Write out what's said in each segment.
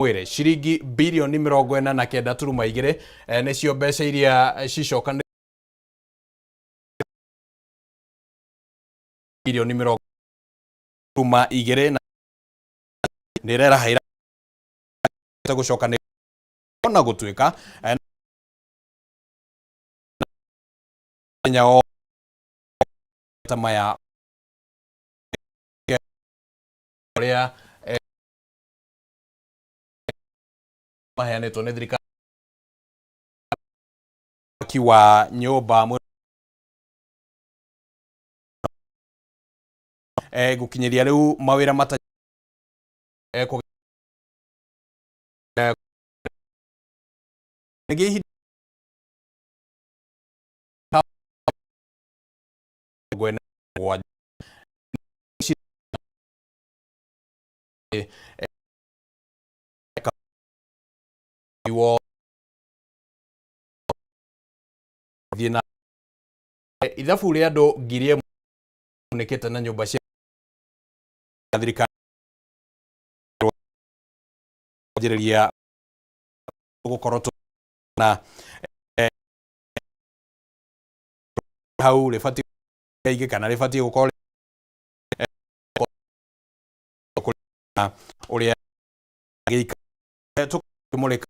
Mwĩrĩ ciringi birioni 49.2 nĩcio mbeca iria cicokanĩrĩirio birioni 2.2 na nĩ ĩrerahaira gũcokanĩrĩria ona gũtuĩka mũthenya o ta maya ũrĩa maheanĩtwo nĩ thirikari wa nyũmba gũkinyĩria rĩu mawĩra mata nĩgĩ ihinda 47 thiĩ na ithabu rĩa andũ 1000 nĩkĩte na nyũmba cia thirikari njĩrĩria gũkorwo na hau rĩbatiĩ aingĩ kana rĩbatiĩ gũkorwo ũrĩa gĩikaro tũkĩmũrĩka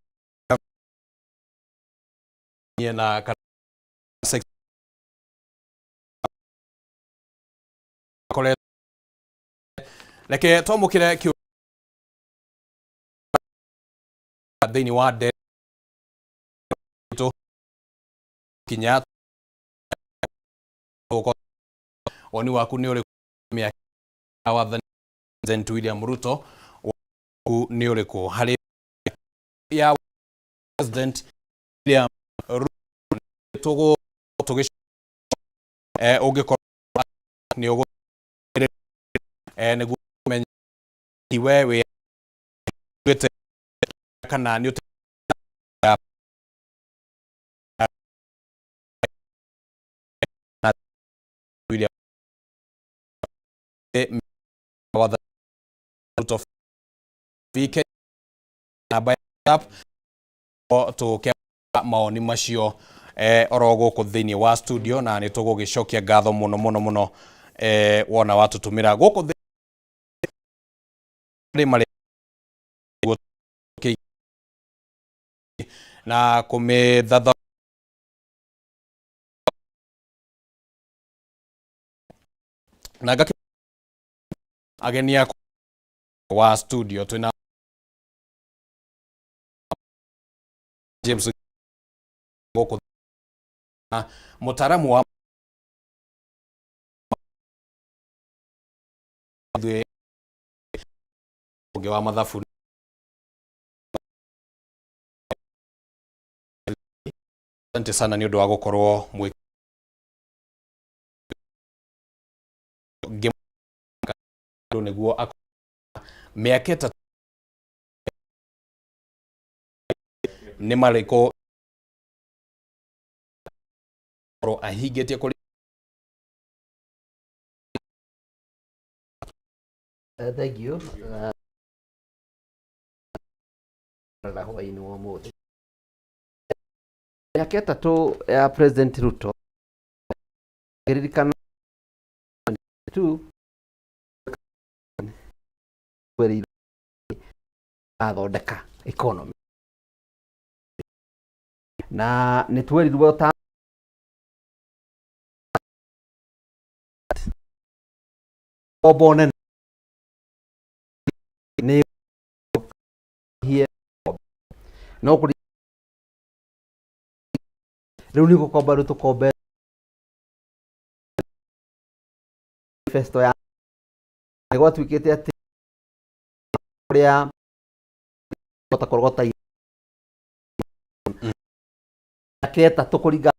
na kana reke twamũkĩre kĩũria thĩinĩ wa nde kinya woni waku nĩ ũrĩkũ mĩaka ya wathani President William Ruto waku nĩ ũrĩkũ harĩ ya President William Ruto tũgũ tũgĩ ũngĩkorwo nĩ ũgũ nĩguo ũmenye we wĩ kana nĩ William wathani Ruto VK namba ya WhatsApp tũke mawoni macio oro gũkũ thĩinĩ wa studio na nĩ tũgũgĩcokia ngatho mũno mũno mũno wona watũtũmĩra gũkũ thĩ marĩ na kũmĩthatha na ngakĩ ageni akwa wa studio twĩna James gũkũ na mũtaaramu wa ithuĩ ũngĩ wa mathabu asante sana nĩ ũndũ wa gũkorwo mwĩ nĩguo mĩaka 3 nĩ marĩkũ ahingĩtie kũrĩ Thank you. Na hwaĩ-inĩ wa ũmũthĩ. Mĩaka 3 ya President Ruto ngĩririkana tu twerirwo athondeka economy na nĩ twerirwo ta ngombo nene nĩ hie no kũrĩ rĩu nĩ gũkomba rĩu tũkombe manifesto ya nĩ gwatuĩkĩte atĩ ũrĩa hota kũrogota mĩaka 3 kũringa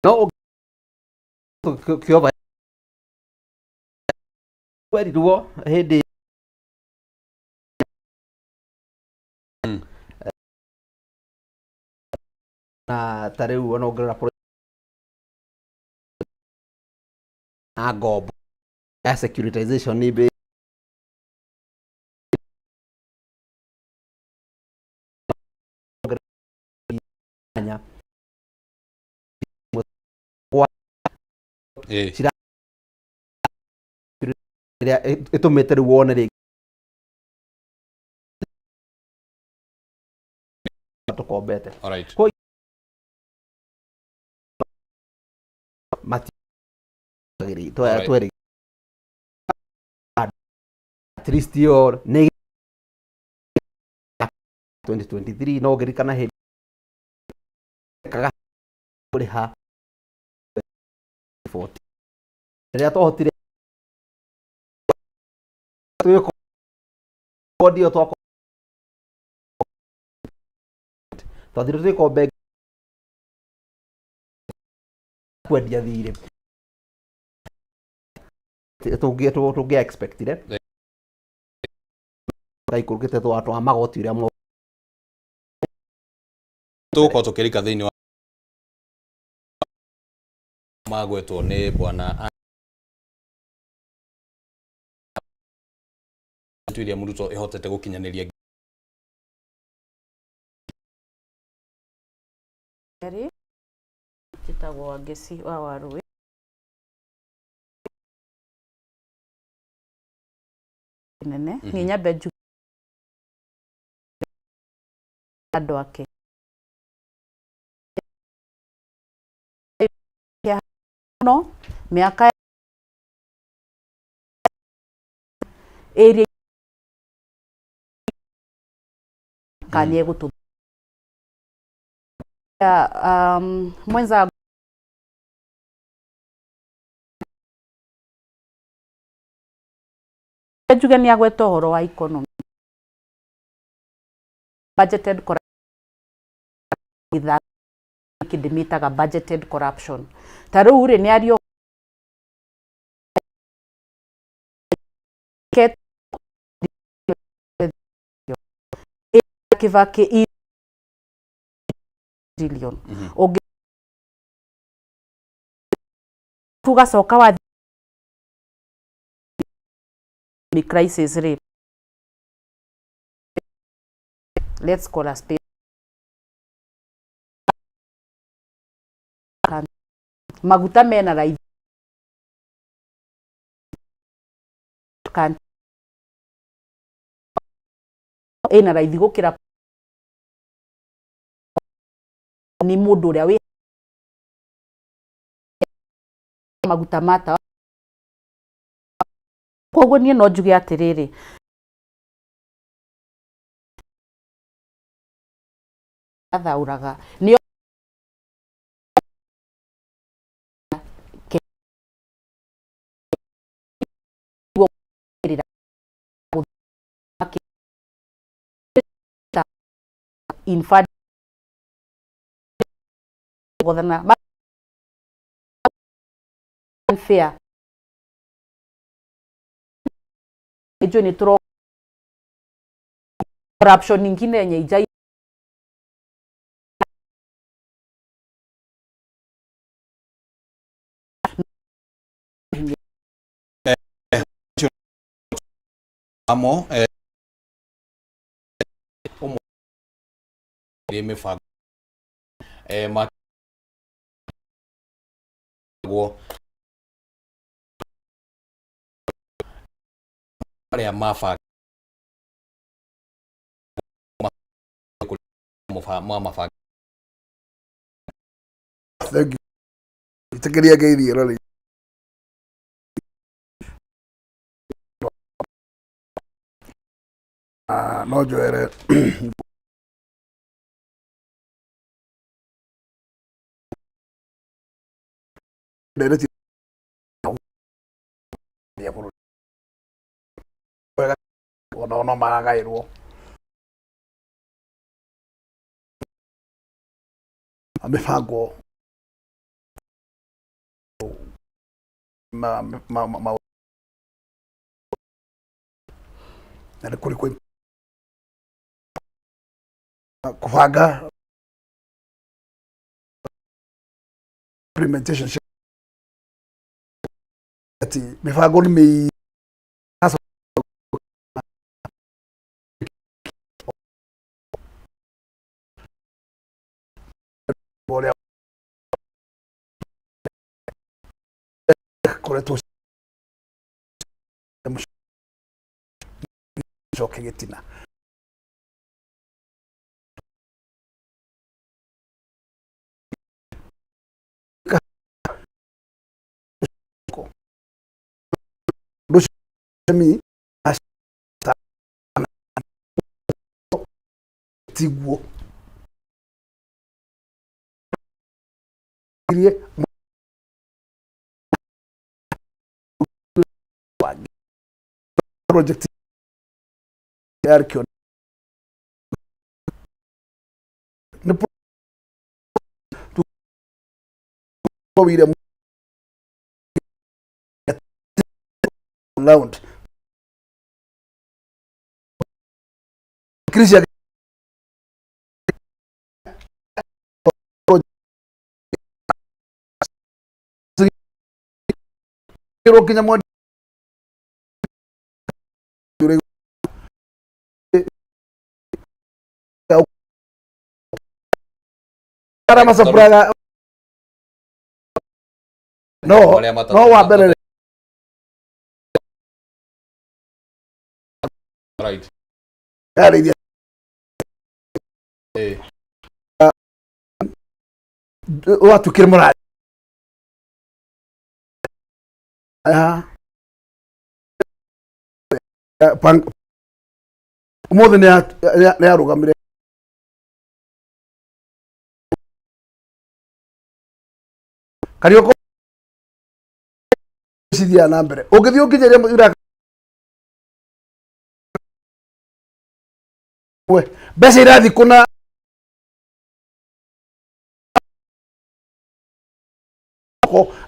no kĩova twerirwo hĩndĩ na ta rĩu ona ũngĩrora na ngombo ya securitization nĩ Nya ĩrĩa ĩtũmĩte rĩu wone rĩngĩ tũkombete. Alright. Matiagĩrĩire. Alright. Twerĩ at least yo nĩ 2023 no ngĩririkana hĩndĩ kaga kũrĩha 40 rĩrĩa twahotire twĩkondi ĩyo twathire twĩkombe kwendia thirĩ tũngĩ expectire tũraikũrũkĩte twa magoti ũrĩa mo. Tũgũkorwo tũkĩrika thĩinĩ wa magwetwo nĩ bwana William Ruto ĩhotete gũkinyanĩria. Kerĩ, njĩtagwo Wangeci wa Warũĩ. Nene niĩ nyambe njuge andũ ake no mĩaka ĩrĩa kana nĩ egũtũ mwenza njuge nĩ agweta ũhoro wa economy, budgeted corruption, ndĩmĩtaga budgeted corruption. Ta rĩu rĩ, nĩ ario Kibaki trillion ũngĩ ugacoka wa crisis rĩ, let's call a spade. Maguta mena raithi ĩna raithi gũkĩra nĩ mũndũ ũrĩa wĩ maguta mata. Koguo niĩ no njuge atĩrĩrĩ, athaũraga nĩ in fact gothana unfair njũĩ nĩ tũro corruption ingine yenye ijai. Amo ũmwe mĩbango magwo arĩa mabanga mabanga. Thank you. Ĩtĩkĩria ngeithi ĩno rĩ. Ah, no njoere ndereti ya bũrũri wega ona no maragaĩrwo mĩbango ma ma ma na nĩ kũrĩ kwĩ kũbanga implementation ati mĩbango nĩ mĩ Cikoretwo coke gĩtina. Mi tiguo irie project yarkio nĩ wire round Christian kinya mwa arĩa macapuraga no Marĩa no wa mbere right. Yarĩirie watuĩkire mũrari. Ũmũthĩ nĩ arũgamire Karioko cithiaga na mbere ũngĩthiĩ ũkinyĩrie we mbeca irathiĩ kũna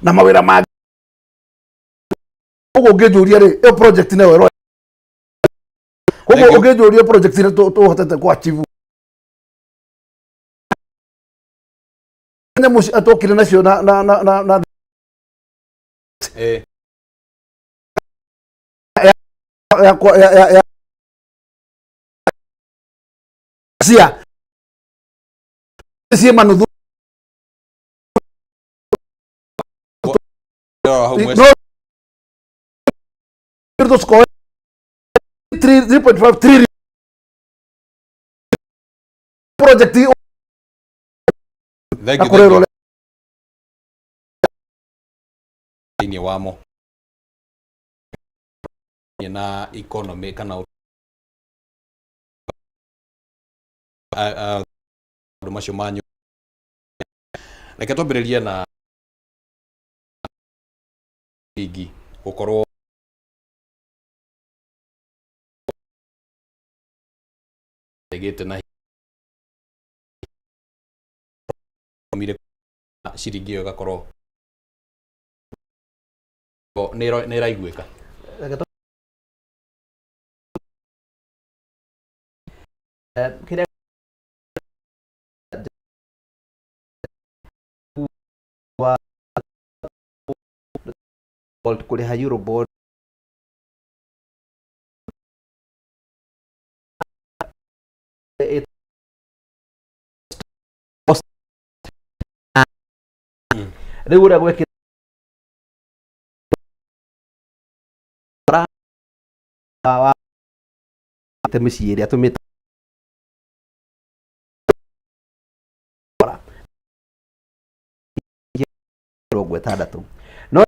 na mawĩra mangĩ. Koguo ũngĩnjũria rĩ, ĩyo project nayo ĩro koguo Thank you. Ũngĩnjũria project ĩrĩa tũhotete kũ achieve nyamũ twokire nacio na ya cia ciĩ manuthu. Hau no tũcikoe 3.5 trillion project Thank na you, thank kũrĩrwo you. Thĩinĩ wamo na economy kana maũndũ macio manyu, reke twambĩrĩrie na ciringi gũkorwo ĩgĩte na ciringi ĩyo ĩgakorwo nĩ ĩraiguĩka. Reke kĩrĩa wa kũrĩha Eurobond rĩu ũrĩa gwekĩ wa mĩciĩ ĩrĩa tũmĩte 60 no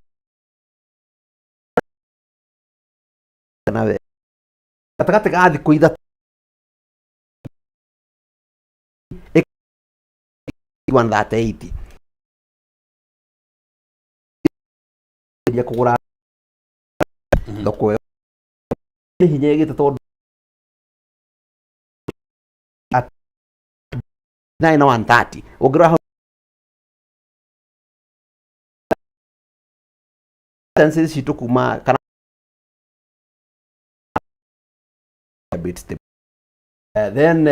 nawe gatagatĩ ga thikũ 3 138 ya kũgũra thoko ĩyo nĩ hinya ĩgĩte tondũ at 9 na 130 ũngĩrora hau remittances citũ kuma kana a bit stable. Then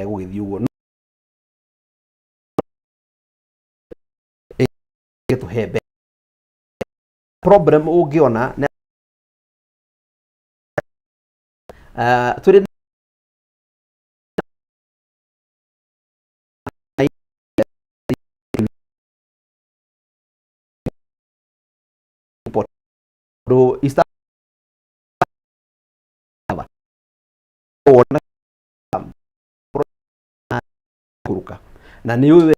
gũgĩthiĩ ũguo ĩgĩtũhe mbeca. Problem ũngĩona nĩ Tũrĩ tondũ East Africa wona kũruka na nĩ ũĩ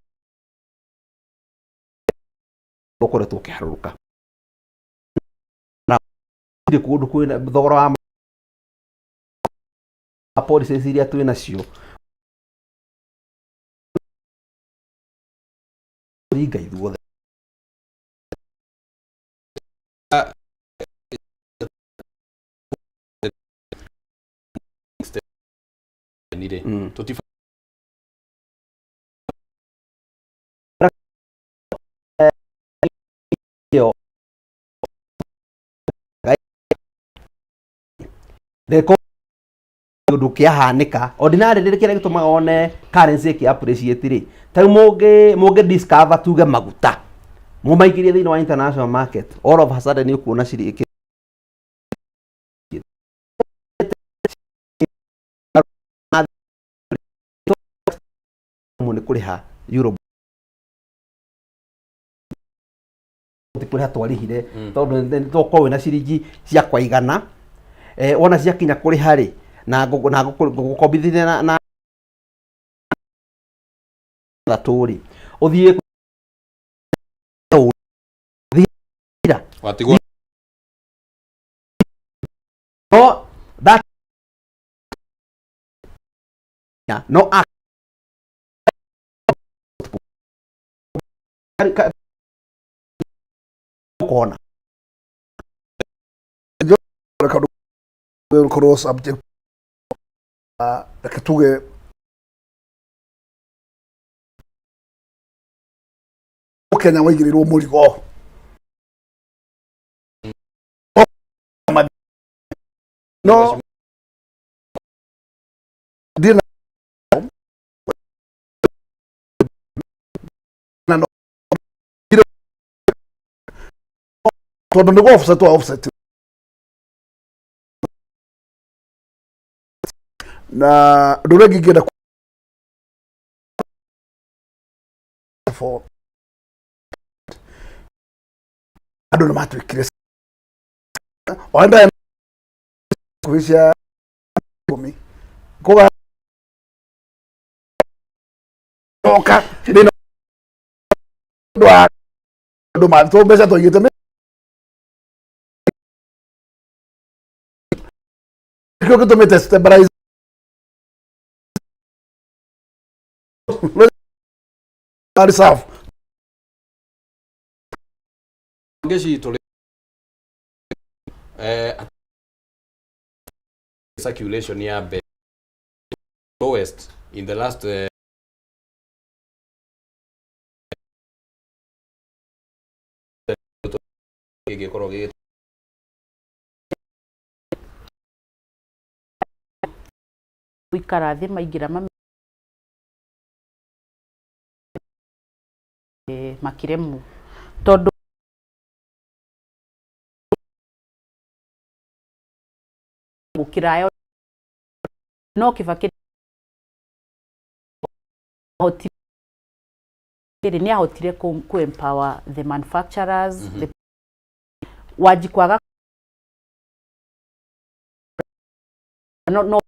ũkoretwo ũkĩharũrũka na gũtirĩ kũndũ kwĩna thogora wa policies iria twĩ nacio ringa ithuothe. Nire tutifa Reko ũndũ kĩahanĩka ordinary rĩrĩ kĩrĩa gĩtũmaga one currency ĩkĩ appreciate rĩ, ta rĩu mũngĩ discover tuge maguta mũmaingĩrie thĩinĩ wa international market, all of a sudden nĩ ũkuona ciri ĩkĩ nĩ kũrĩha euro ti kũrĩha twarĩhire tondũ nĩ tũkorwo wĩna ciringi cia kwaigana, wona ciakinya kũrĩha rĩ na ngũkombithia na thatũ rĩ ũthiĩ watigwo. No that no kona korwo subject, reke tuge Kenya waigĩrĩrwo mũrigo no ndirĩ na no tondũ nĩguo offset wa offset na ũndũ ũrĩa ũngĩ ingĩenda for andũ nĩ matuĩkire ona kuhĩ cia 10 kũga oka thĩna ũndũ wa andũ ma to mbeca twaigĩte nĩkĩo gĩtũmĩte stabilize reserve. Ngeci tũrĩ circulation ya mbeca lowest in the last gĩgĩkorwo gĩ Gũikara thĩ maingĩra makĩremwo tondũ gũkĩrayo no Kibaki ahotire nĩ ahotire ku empower the manufacturers, the Wanjiku aga no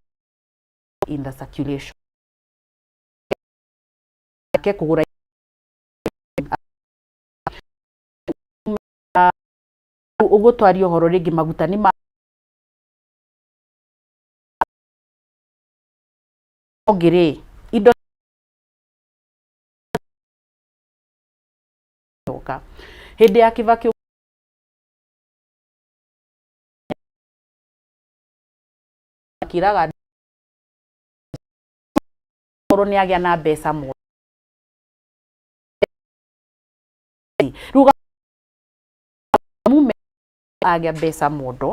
in the circulation ke kũgũra ũguo twaria ũhoro rĩngĩ maguta nĩ ma ũngĩ rĩ indo oka hĩndĩ ya Kibaki akiraga korwo nĩ agĩa na mbeca mũno rĩu mume agĩa mbeca mũndũ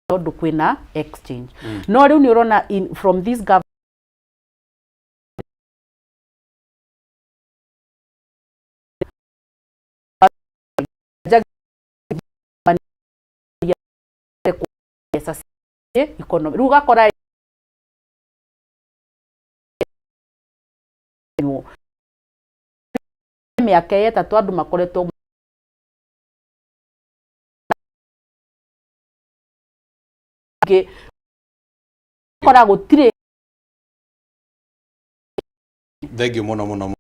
tondũ kwĩna exchange no rĩu nĩ ũrona from this government Economy rĩu ũgakora mĩaka 3 andũ makoretwo kora gũtirĩ. Thank you muno muno.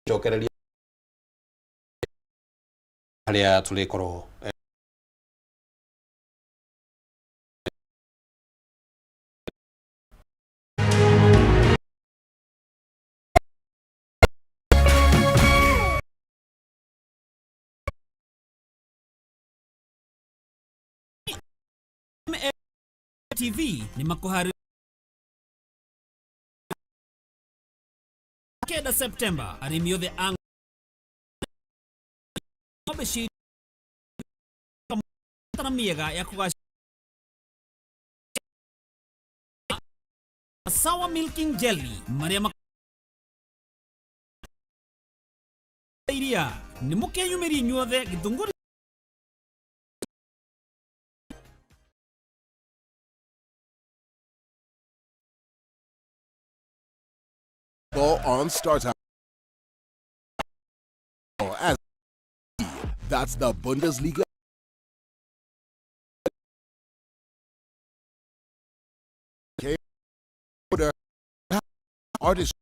Cokereria harĩa tũrĩkorwo. TV nĩ makuhari 9 Septemba arĩmi othe a ng'ombe cia na mĩega ya kũgac Sawa Milking Jelly marĩa iria nĩ mũkeyumĩria inyuothe gĩthũngũri. Ball on StarTimes as that's the Bundesliga. Artist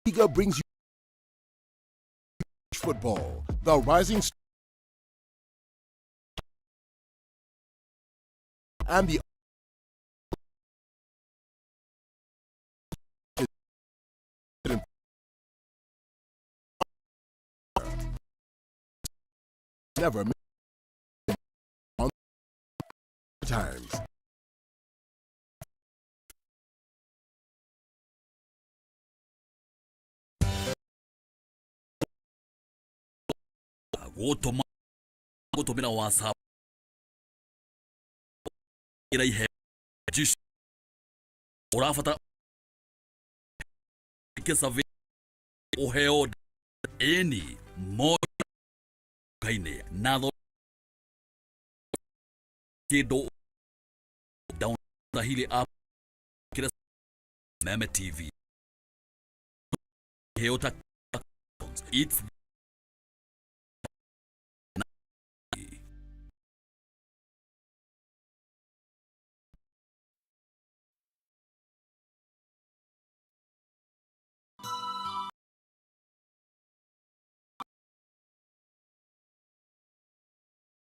Liga brings you football, the rising and the never on times. Gũtũma gũtũmĩra WhatsApp ira ihe ũrabatara survey ũheo ĩni mokainĩ na tho kĩndũ down hili app kira Meme TV heo ta it's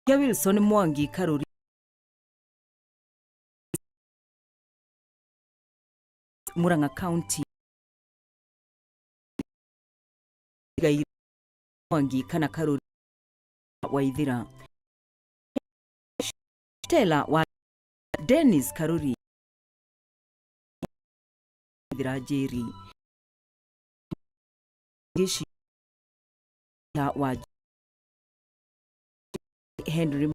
ya Wilson Mwangi Karuri Murang'a County Mwangi kana Karuri Waithira Stella wa Dennis Karuri Waithira Njeri Gishi wa Henry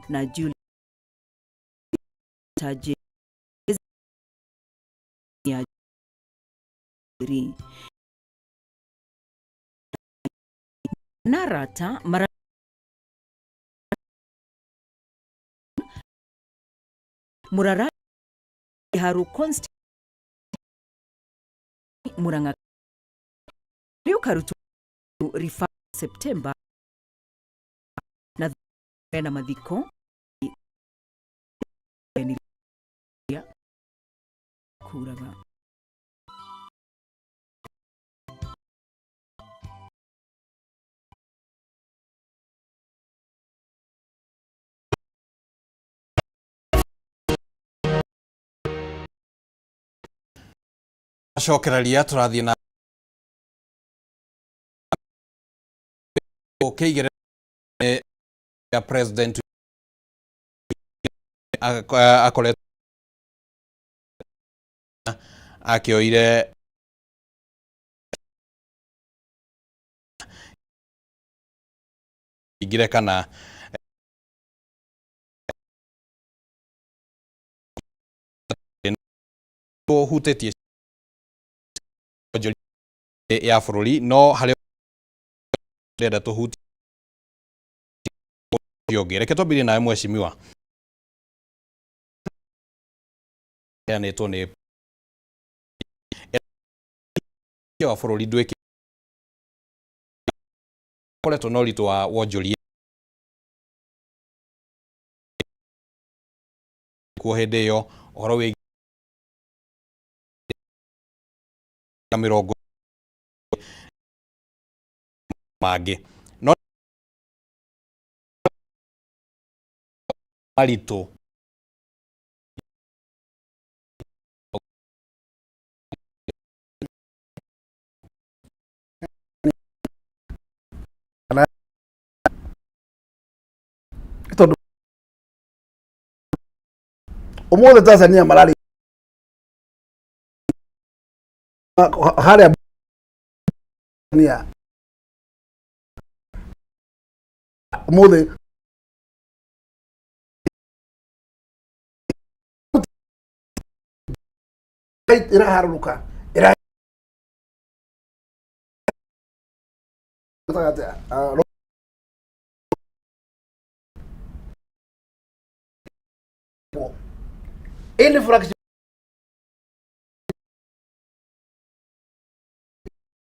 na Julia Narata mara Murara Haru Const Murang'a Karutu Rifa Septemba na na mathiko kuraga. Cokereria tũrathiĩ na ũkĩigĩrĩra ya president akoretwo akĩoire Ingire kana hutĩtie ya bũrũri no harĩ ndĩrenda tũhutie ũngĩ. Reke twambĩrĩrie nawe mheshimiwa, heanĩtwo nĩ wa bũrũri ndwĩkĩ koretwo na ũritũ wa wonjoria kuo hĩndĩ ĩyo ũhoro wĩgiĩ mĩrongo mangĩ no maritũ. Tondũ ũmũthĩ Tanzania mararĩ harĩa Tanzania ũmũthĩ ĩraharũrũka ĩra any fraction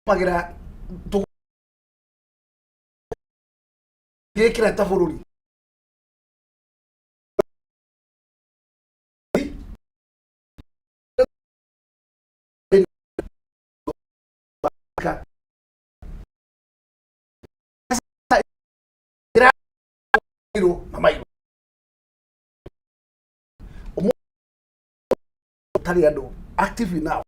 magira tũgĩkĩra ta bũrũri na mairũ tarĩ andũ active enough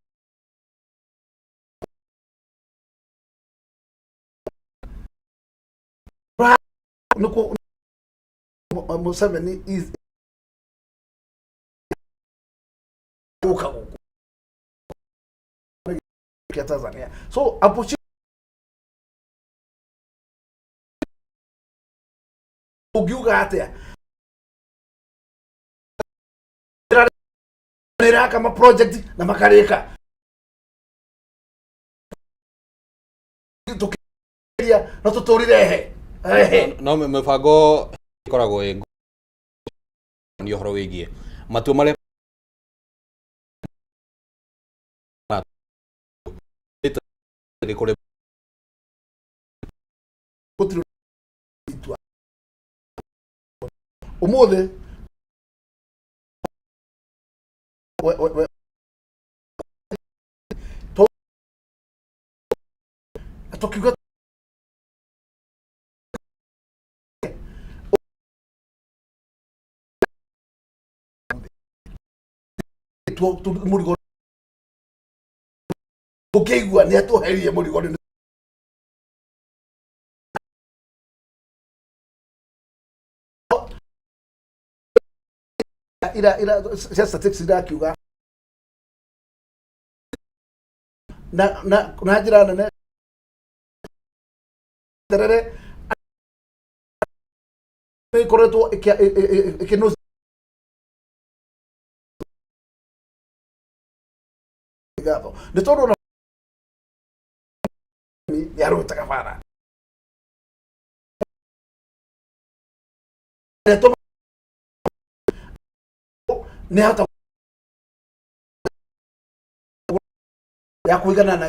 nĩkuo Museveni is gũka gũkũ kĩa Tanzania, so opportunity ũngiuga atĩa nĩraka ma project na makarĩka tũkĩria no tũtũrire he he. No mĩbango ĩkoragwo ĩ nĩ ũhoro wĩgiĩ matua marĩa nĩ kũrĩ gũtirĩ itua ũmũthĩ tũkiuga mũrigo ũkĩigua nĩ atũheririe mũrigo nĩ ira ira cia statistics irakiuga na njĩra nene terere ĩkoretwo ĩkĩnũ ngatho nĩ tondũ ona nĩ arũĩtaga bara nĩ ahota ya kũigana na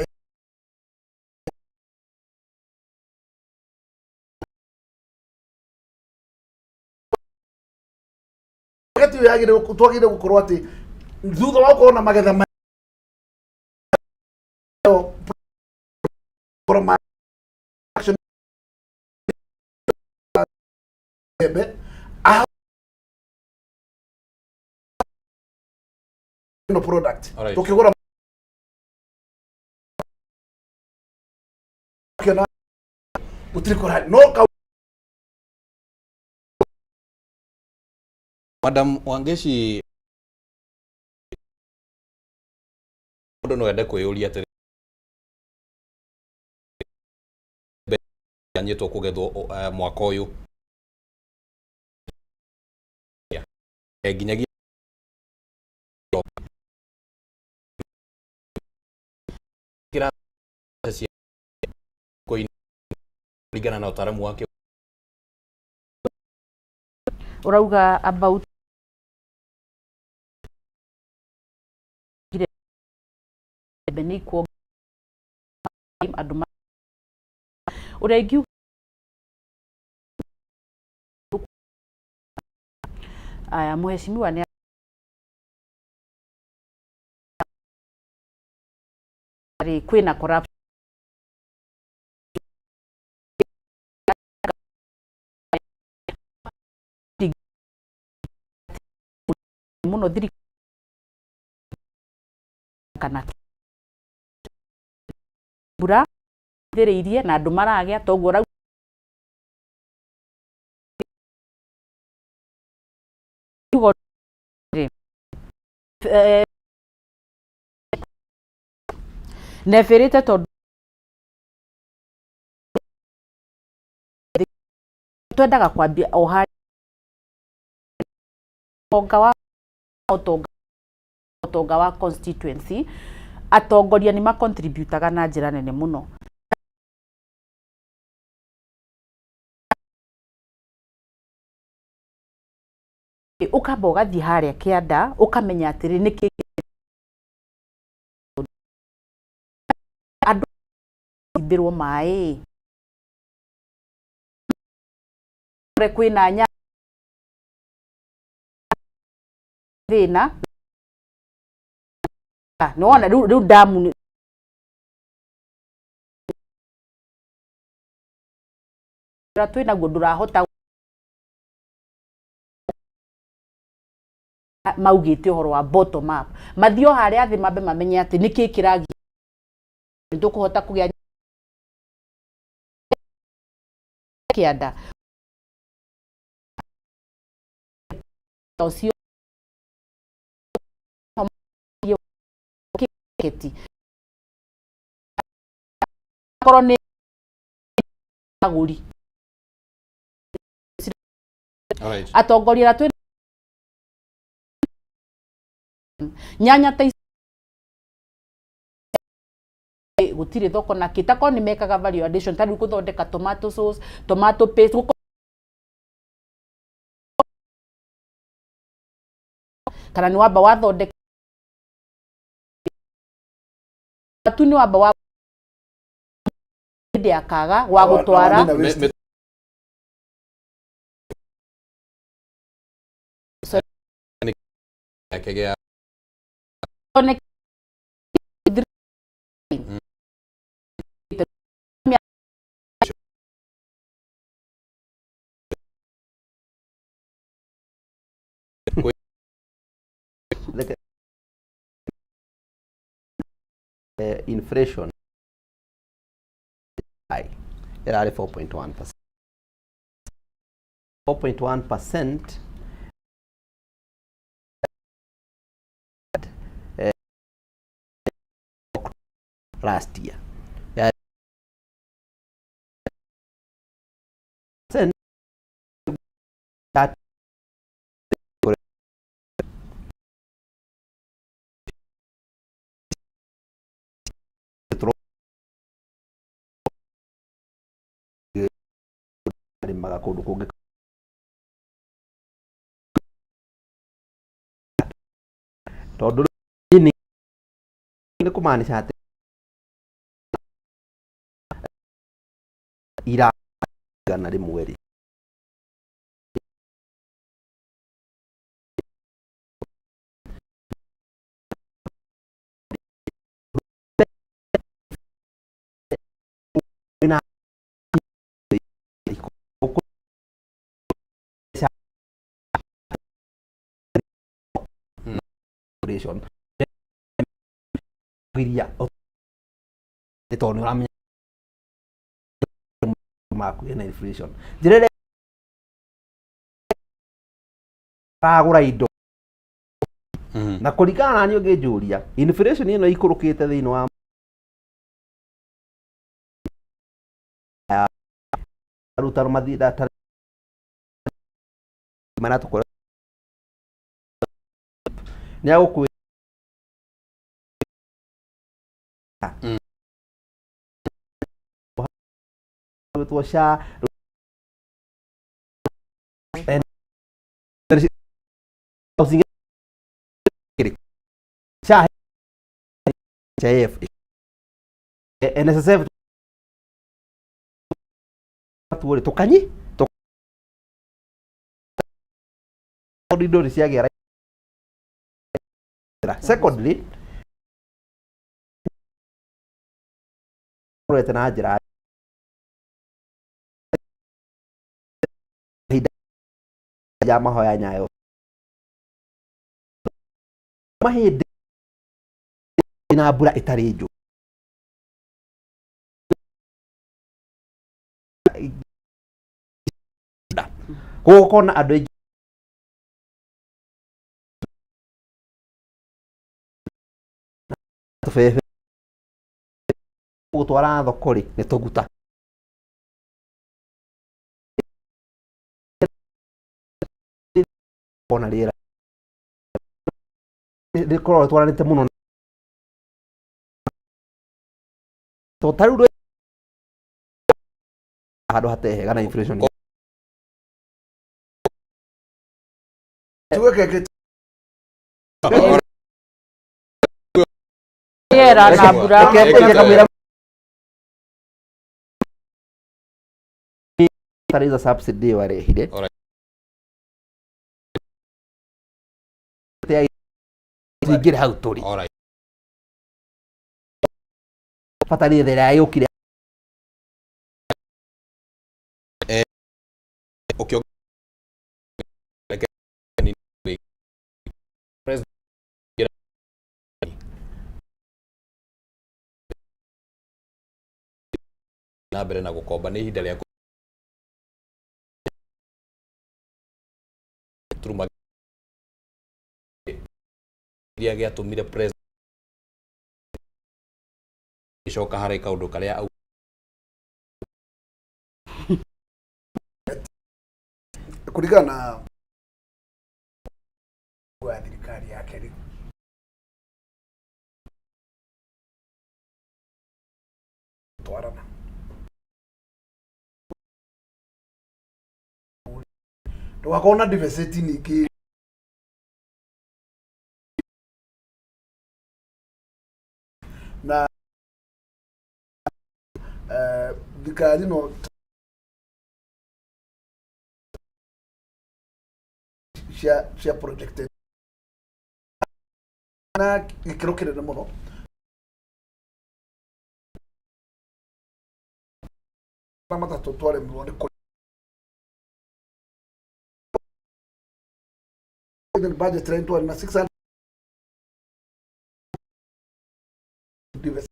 target ĩyo yagĩrĩirwo twagĩrĩirwo gũkorwo atĩ thutha wa gũkorwo na magetha ma mbembe no product. Alright. Tukigura kiona gutiri kũrani no kau. Madam Wangeci, mũndũ no ende kwĩyũria atĩrĩ, anyĩtwo kũgethwo mwaka ũyũ. Nginyagia kũringana na ũtaaramu wake. Urauga about mbembe nĩ ikuo andũ ũrĩa ingiuga aya mheshimiwa nĩ rĩ kwĩna corruption muno thiri kana mbura thĩrĩirie na andũ maragĩa toguo rauga nebĩrĩte tondũ twendaga kwambia o harĩa ũtonga wa ũtonga wa constituency atongoria nĩ macontributaga na njĩra nene mũno. Ũkamba ũgathiĩ harĩa kĩanda ũkamenya atĩrĩ nĩkĩ andũ himbĩrwo maĩ kwĩna nya thĩna nĩwona rĩu damu twĩnaguo ndũrahota maugĩte ũhoro wa bottom up mathiĩ o harĩa thĩ mambe mamenye atĩ nĩkĩ kĩragia nĩtũkũhota kũgĩa kĩanda ũcio keti korwo nĩ agũri atongoria arĩa twĩ nyanya ta gũtirĩ thoko na kĩ takorwo nĩ mekaga value addition ta rĩu gũthondeka tomato sauce, tomato paste, kana nĩ wamba wathondeka tu nĩ wamba wa hĩndĩ ya kaga wa gũtwara Inflation ĩrarĩ 4.1%. 4.1% last year. That arĩmaga kũndũ kũngĩ tondũ nĩ kũmaanisha atĩ ira 100 rĩ iria nĩ tondũ nĩ ũramenya maku ena inflation njĩra ĩrĩa aragũra indo na kũringana na niĩ ũngĩnjũria inflation ĩno ikũrũkĩte thĩinĩ wa arutano mathinda marĩa tũkore Nĩ agũkwĩra gwĩtwo SHA housing SHA, NHIF, NSSF tuo rĩ tũkanyi tondũ indo nĩ ciagĩa raithi. Secondly, rorete na njĩra ihinda ya mahoya Nyayo mahĩndĩ na mbura ĩtarĩ njũ koguo ũkona andũ aingĩ tũbebe gũtwara thoko rĩ nĩ tũguta. Ona rĩera rĩkoragwo rĩtwaranĩte mũno to ta rĩu handũ hatehega na inflation. Tuweke Rĩera na mbura. Reke ngũige kamũira fertilizer subsidy ĩyo arehire. Tũingĩre hau tũrĩ bataraitha ĩrĩa yũkire. Na mbere na gũkomba nĩ ihinda rĩa turuma kĩrĩa gĩatũmire president gĩcoka harĩ kaũndũ karĩa au. Kũringana na ya thirikari yake rĩ twarana ndũgakorwo na deficit ningĩ na thirikari no cia project na gĩkĩro kĩnene mũno na matatũ twaremirwo nĩ kũ budget line twarĩ na 600 deficit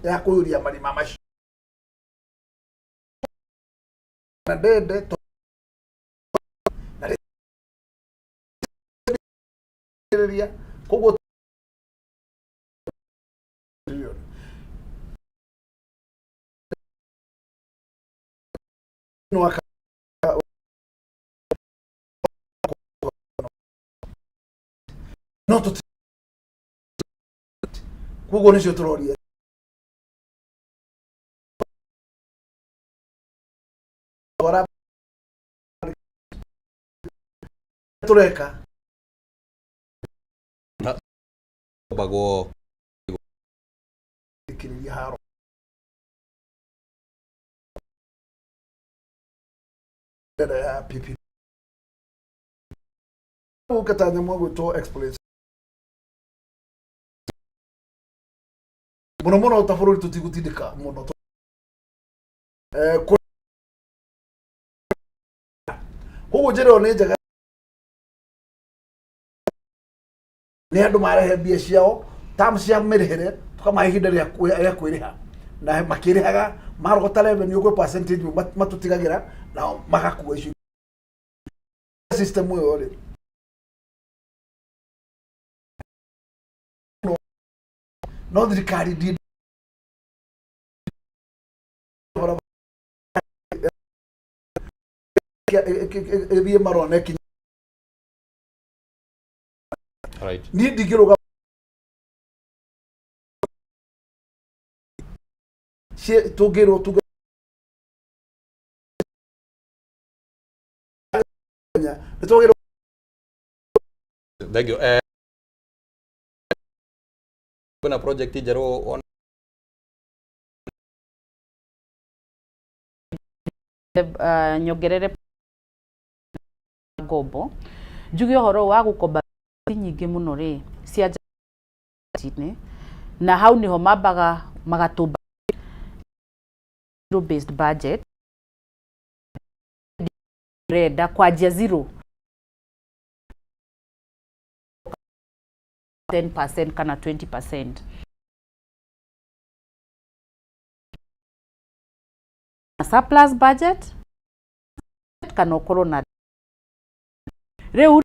ya kũiyũria marima macio na ndende na rĩrĩa koguo trillion no no tũti koguo nĩcio tũroria twara tũreka. Bagwo. Thikĩrĩria haro ĩno ya PP ũkĩta nyamũ ĩgwĩtwo exploit mũno mũno ta bũrũri tũtigũtindĩka mũno. Koguo njĩra ĩyo nĩ njega nĩ andũ marehe mbia ciao terms cia mĩrĩhĩre tũkamahe ihinda rĩa kwĩrĩha na makĩrĩhaga marogota revenue gwĩ percentage matũtigagĩra nao magakua icio system ĩyo rĩ no thirikari ndi ĩthiĩ marũa na ĩkinye. Right. Niĩ ndingĩrũgama tũngĩrwo tuge nĩ twagĩrĩirwo. Thank you. Kwĩna project njerũ on Nyongerere ngombo, njuge ũhoro wa gũkomba nyingĩ mũno rĩ cia nja-inĩ, na hau nĩho mambaga magatũmba zero based budget, renda kwanjia zero 10% kana 20% na surplus budget kana ũkorwo na rĩu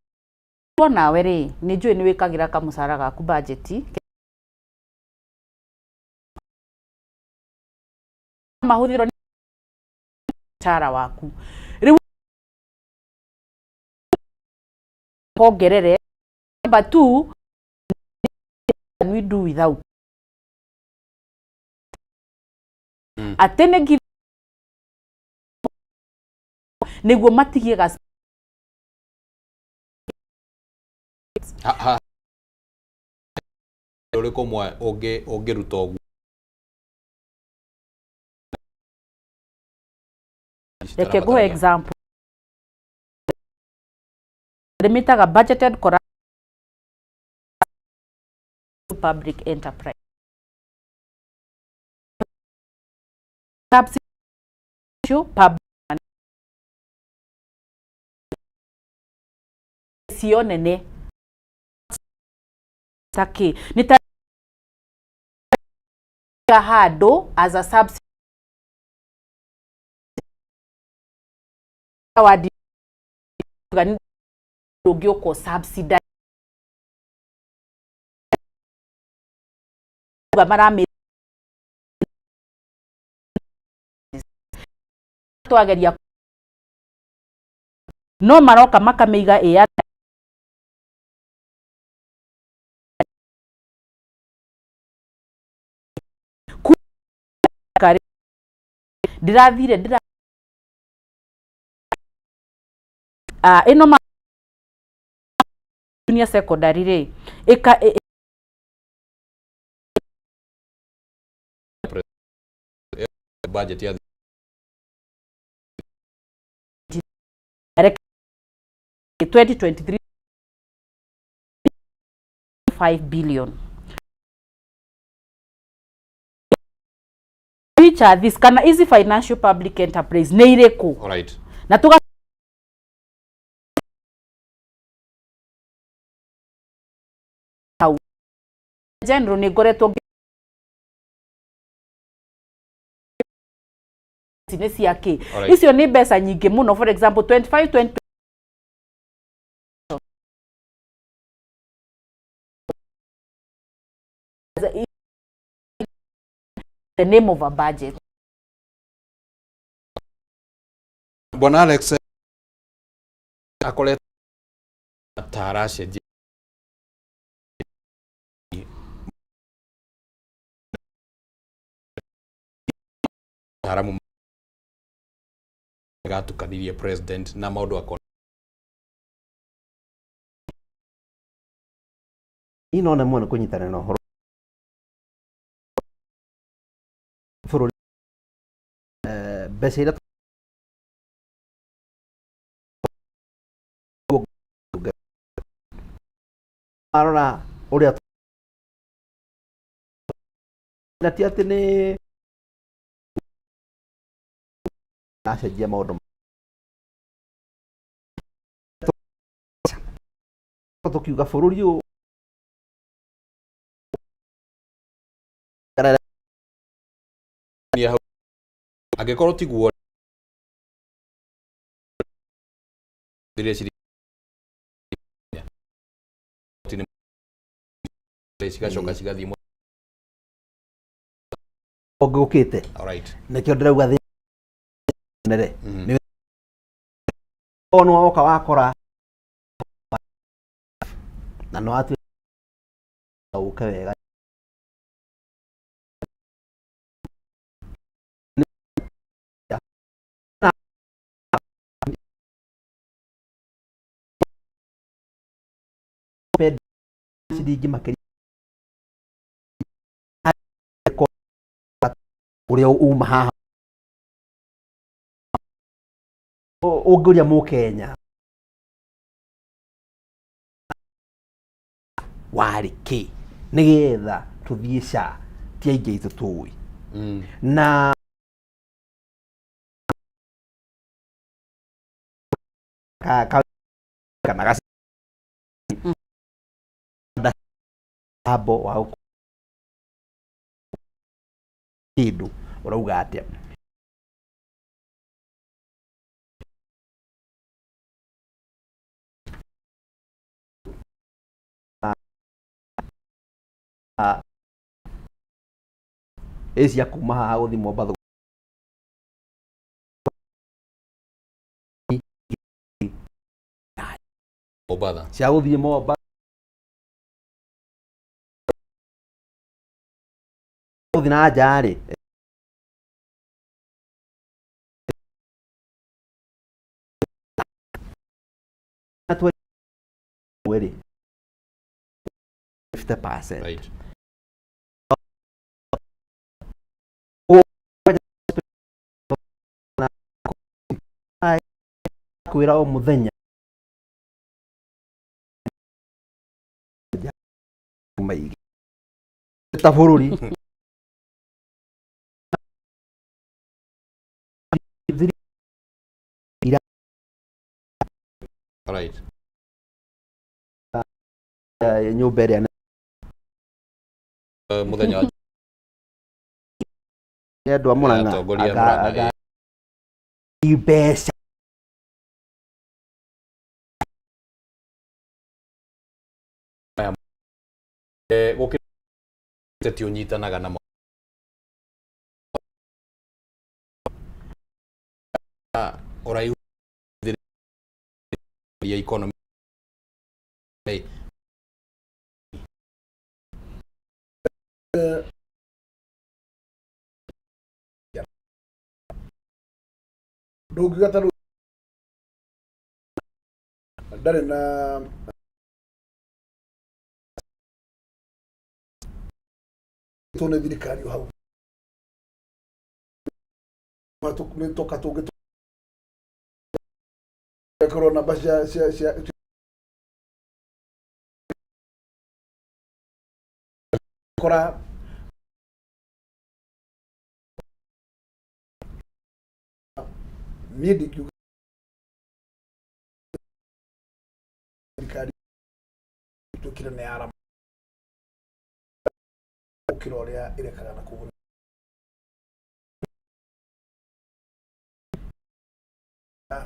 nawe rĩ, nĩ njũĩ nĩ wĩkagĩra kamũcara gaku budget mahũthĩro nĩ mũcara waku rĩu kongerere. Number two, can we do without atĩ nĩ give nĩguo matigie ga Ha ha ũrĩkũ ũmwe ũngĩruta ũguo? Reke nguhe example, ndĩmĩtaga budgeted corruption public enterprise subsidy public cio nene takĩ nĩ ta handũ as a subsidy wadi ũngĩũka subsidize marami twageria no maroka makamĩiga ĩa ndĩrathire ndĩra ĩno ma junior secondary rĩ ĩka Budget ya 2023 5 billion, which are this kana ici financial public enterprise nĩ irĩkũ? Alright. Na tuga hau general nĩ ngoretwo nĩ cia kĩ. Icio nĩ mbeca nyingĩ mũno, for example 25 20 the name of a budget. Bwana Alex akoretwo ta aracenjia ataaramu gatukanirie president na maũndũ akona. Niĩ no nemwo nĩ kũnyitanĩra na ũhoro bũrũri mbeca iria marora ũrĩa na ti atĩ nĩ acenjia maũndũ tũkiuga bũrũri ũyũ. Angĩkorwo tiguo cigacoka cigathiĩ. Ũngĩũkĩte. Alright. Nĩkĩo ndĩrauga thĩna nĩ ono woka wakora na no watu. Ũke wega. Ciringi makĩria ũrĩa uma haha ũngĩũria mũkenya warĩ kĩ nĩgetha tũthiĩ ca ti aingĩ aitũ tũĩ na kana gaci ambo wa kĩndũ ũrauga atĩa? Ĩ cia kuma haha gũthiĩ Mombatha. Mombatha. Cia gũthiĩ Mombatha gũthiĩ na nja rĩ. Rĩ 50%. Kwĩra o mũthenya maingĩ ta bũrũri Nyũmba ĩrĩa Mũthenya wa nĩ andũ a Mũrang'a. Atongoria a Mũrang'a, Mbeca Gũkĩrĩte ti ũnyitanaga na ũraihu ya economy. Ndũngiuga ta rĩu ndarĩ na tũ nĩ thirikari o hau nĩ toka tũngĩ korwo namba cia cia cia kora niĩ ndingiuga thirikari ituĩkire nĩ yarama gũkĩra ũrĩa ĩrekaga na kũu. Na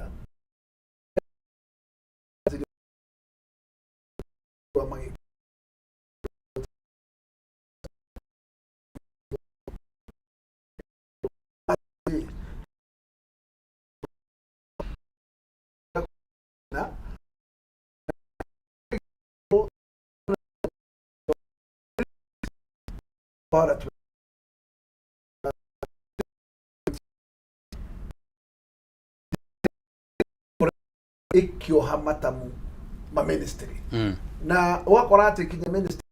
ĩkĩoha matamu ma ministry na ũgakora atĩ kinya ministry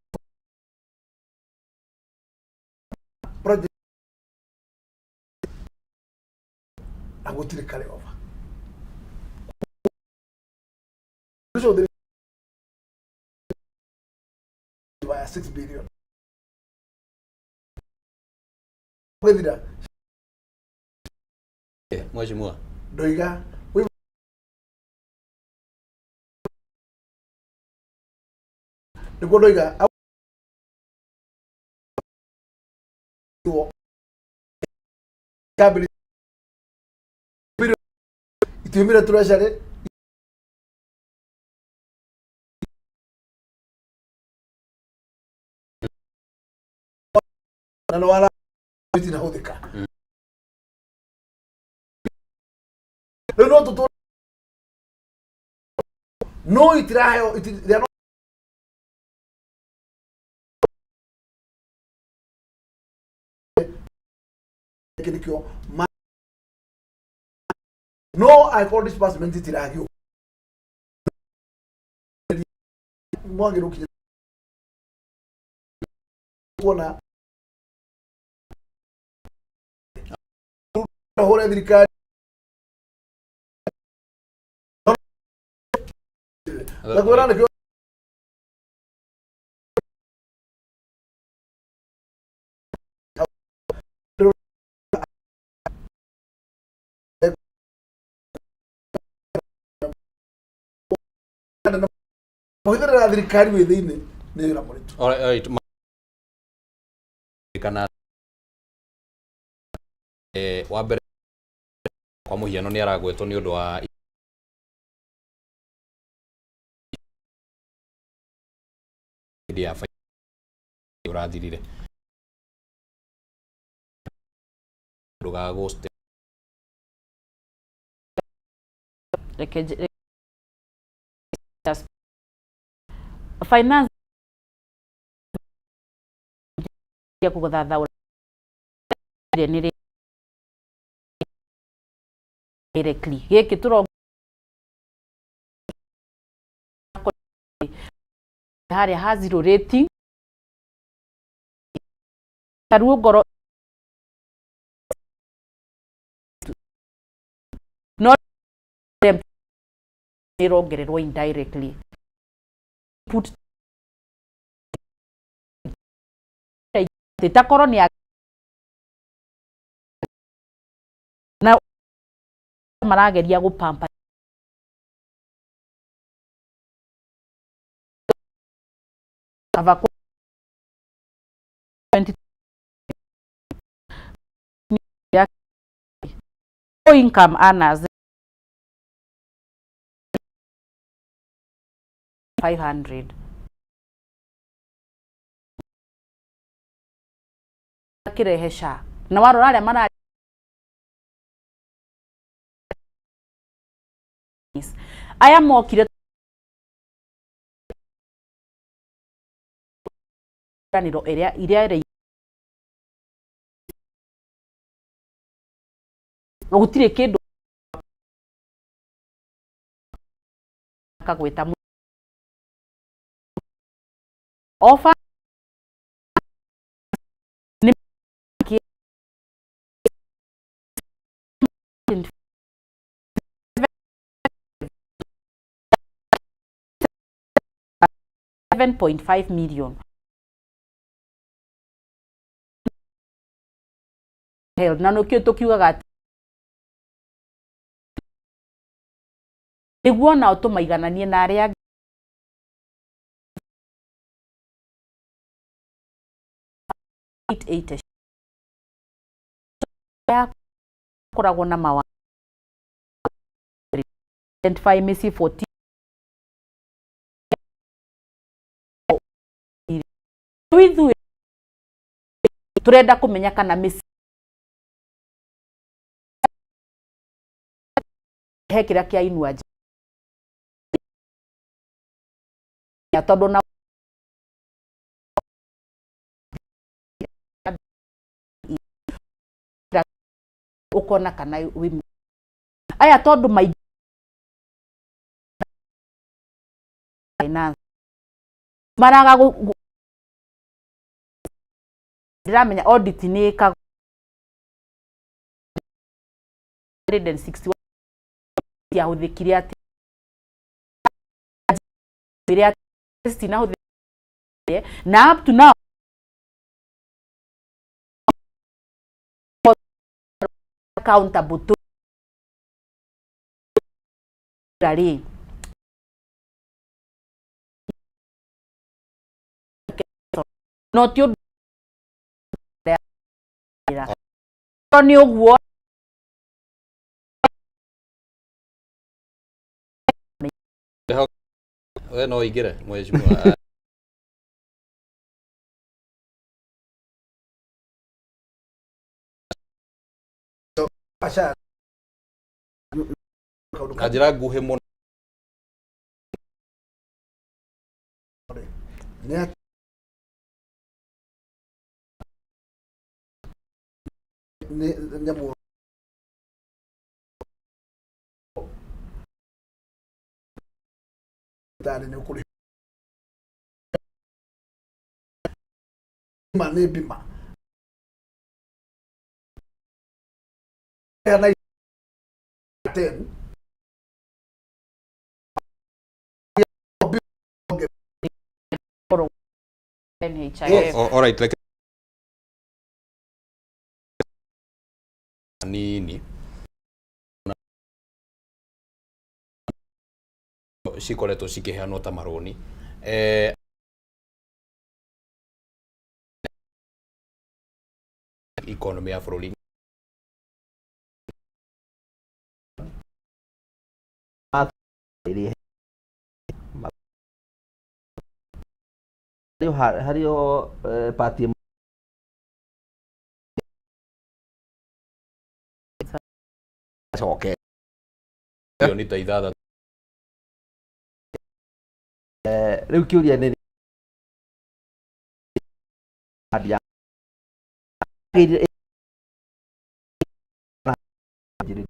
project na gũtirĩ carry over ũcio ya 6 billion gũthira. Mheshimiwa. Ndoiga nĩguo ndoiga kambuni itiumire treasury. Na nĩ wara itinahũthĩka rĩu no tũtũ no itiraheo they are not Gĩkĩ nĩkĩo no angĩkorwo disbursement itiragĩũka mwagĩrĩirwo gũkinya kuona hũre thirikari ngakwĩra nĩkĩo. Kũhithĩrĩra thirikari wĩ thĩinĩ nĩ wĩra mũritũ. All right, kana wa mbere kwa mũhiano nĩ aragwetwo nĩ ũndũ wa hĩndĩ ya ũrathirire ndũgagũste. Reke finance ya kũthathaũra nĩ directly gĩkĩ tũro harĩa ha zero rating taruo ngoro no ĩrongererwo indirectly put takorwo nĩ na marageria gũpampa cover 20 ya low income earners 500 kirehe SHA na warora aria mara aya mokire niro iria iria ĩrĩ gũtirĩ kĩndũ kagwĩta ofa nĩ 7.5 million health na nĩkĩo tũkiugaga atĩ nĩguo nao tũmaigananie na arĩa angĩ 880 yakoragwo na mawa identify mĩciĩ 14 rĩu ithuĩ turenda kumenya kana mĩciĩ he kĩrĩa kĩa Inua Jamii tondũ na ukona kana wĩ aya tondũ maingĩ finance maraga ndiramenya audit nĩ ĩkagwo 161 ciahũthĩkire atĩ ĩrĩa citinahũthĩkire na up to now accountable to rĩ no ti ũndũ nĩ ũguo. We no ingĩre mheshimiwa. Aca na njĩra nguhĩ mũno. Nĩ atĩ Nĩ nyamũ tarĩ nĩ ũkũrĩha bima nĩ bima na 10. NHIF. All right, reke nini cikoretwo cikĩheanwo ta marũni economy ya bũrũri. Ĩrĩa harĩ o party ĩmwe coke. Bilioni ta 6. Rĩu kĩũria nĩ ya ĩthiĩ na mbere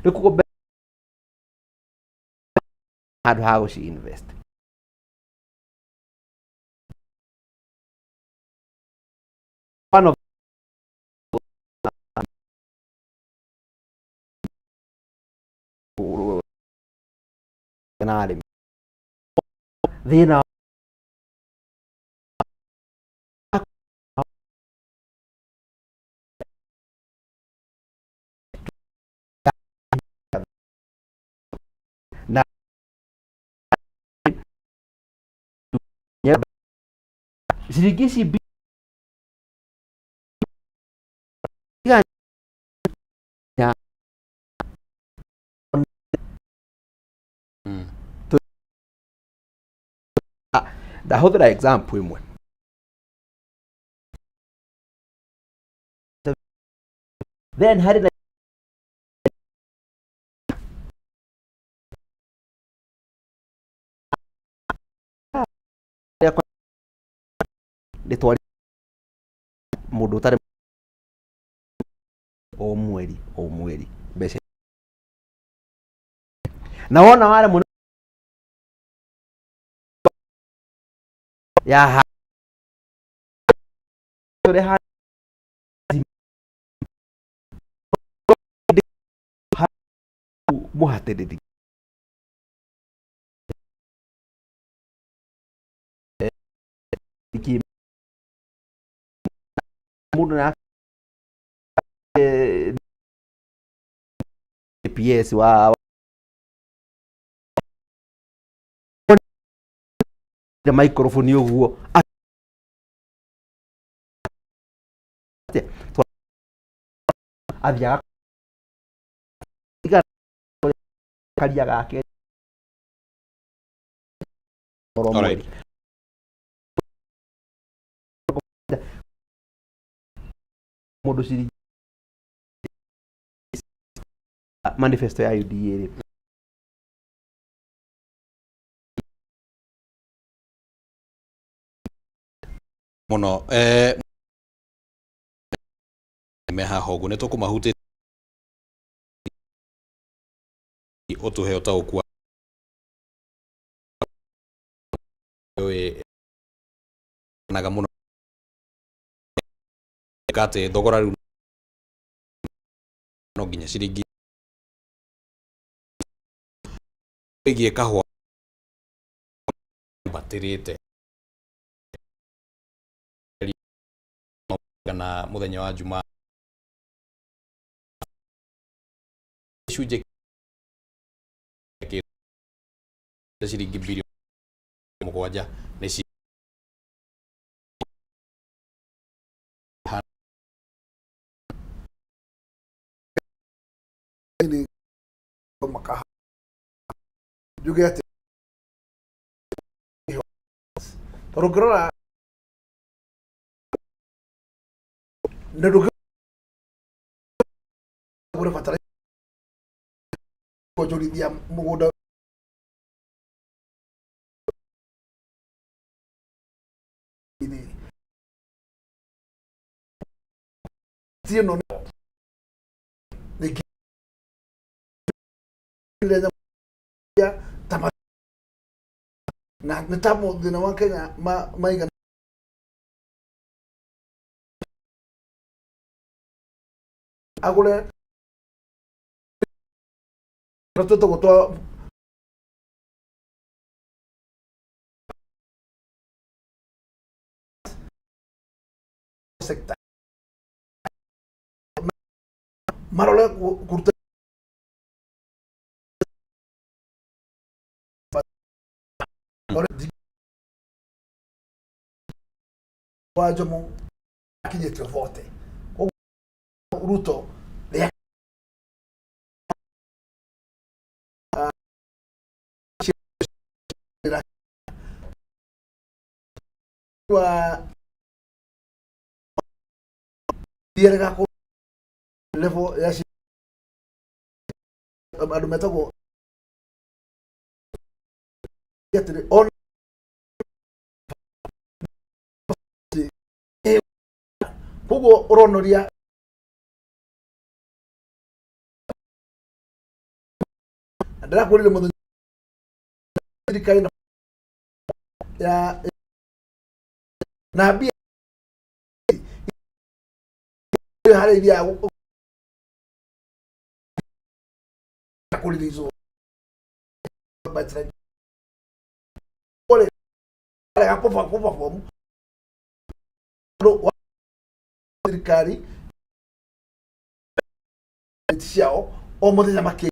rĩu koguo handũ ha gũci invest one of na arĩmi thĩna. Na ciringi ici ndahũthĩra example ĩmwe then harĩ na rĩtwa mũndũ ũtarĩ o mweri o mweri mbeca na wona waremwo ya tũrĩ ha mũhatĩrĩri iki mũndũ na PS wa microphone ũguo athiaga karia gake oro Alright. mweri. Mũndũ ciringi manifesto ya UDA rĩ Mũno me haha ũguo nĩ tũkũmahutĩtie ũtũhe ũtaũku wa ũĩ naga mũno atĩ thogora rĩu no nginya ciringi ĩgiĩ kahũa mbatĩrĩte kana mũthenya wa Jumaa gĩcunjĩ kĩa ciringi bilioni 7 nĩ ci Nĩ makaha njuge atĩ Tondũ ũngĩrora na ndũngĩgũre bataraitha kuonjorithia mũgũnda. Ĩno nĩ ta na nĩ ta thĩna wa Kenya maigana agũre tũtũgũ twa sector marore kũruta wa Jomo akinyĩte vote. Koguo Ruto rĩa wa thiarega kũ level ya andũ metagwo atĩrĩ ona koguo ũronoria na ndĩrakwĩrire mũthenya thirikari ya na mbia harĩa ithiaga kũririzo arega kũperform wa thirikari ciao o mũthenya makĩ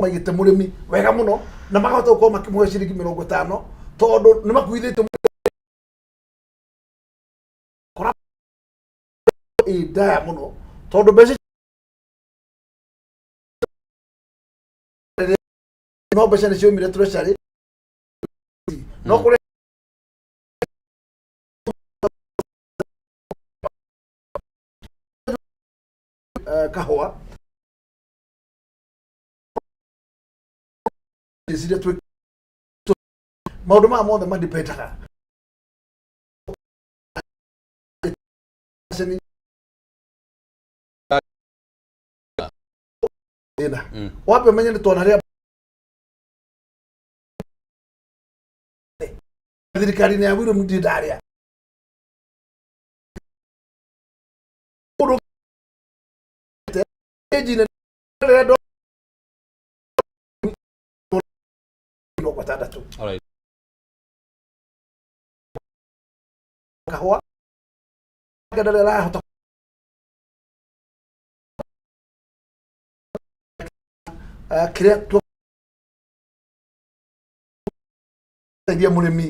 maigĩte mũrĩmi wega mũno na makahota gũkorwo makĩmũhe ciringi 50 tondũ nĩ makuithĩte ĩ ndaya mũno tondũ mbeca no mbeca nĩ ciaumire treasury no kũrĩ kahũa ciria twĩ maũndũ maya mothe mandipendaga thĩna. Wambe ũmenye nĩ twana rĩa thirikari-inĩ ya William ndirĩ ndarĩa mũndũ ĩnjine rĩrĩa 60. Alright. Kahũa ndarĩ arahota kĩrĩa teithia mũrĩmi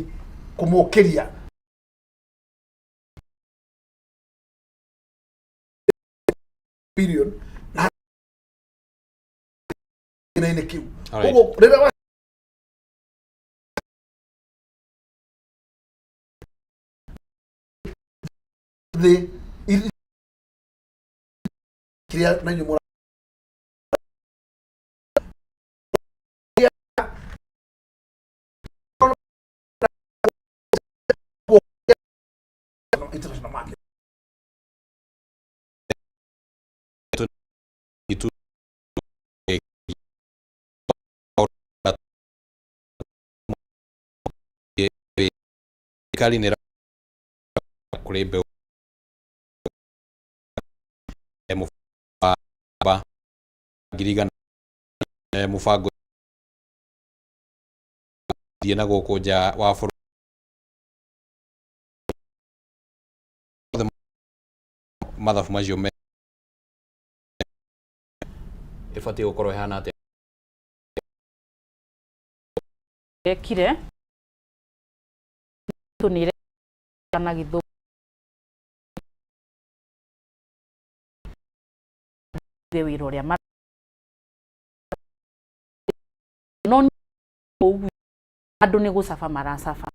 kũmũkĩria billion na inĩ kĩu. Alright. Koguo rĩrĩa wa thĩ kĩrĩa na inyuĩ international market. Itu thirikari nĩ kũrĩ mbeũ mũbango 100,000 mũbango thiĩ na gũkũ nja wa bũrũri mathabu macio me ĩbatiĩ gũkorwo ĩhana atĩa? Ekire tũnire na gĩthũngũ wĩra ũrĩa no ũguo. Andũ nĩ gũcaba maracaba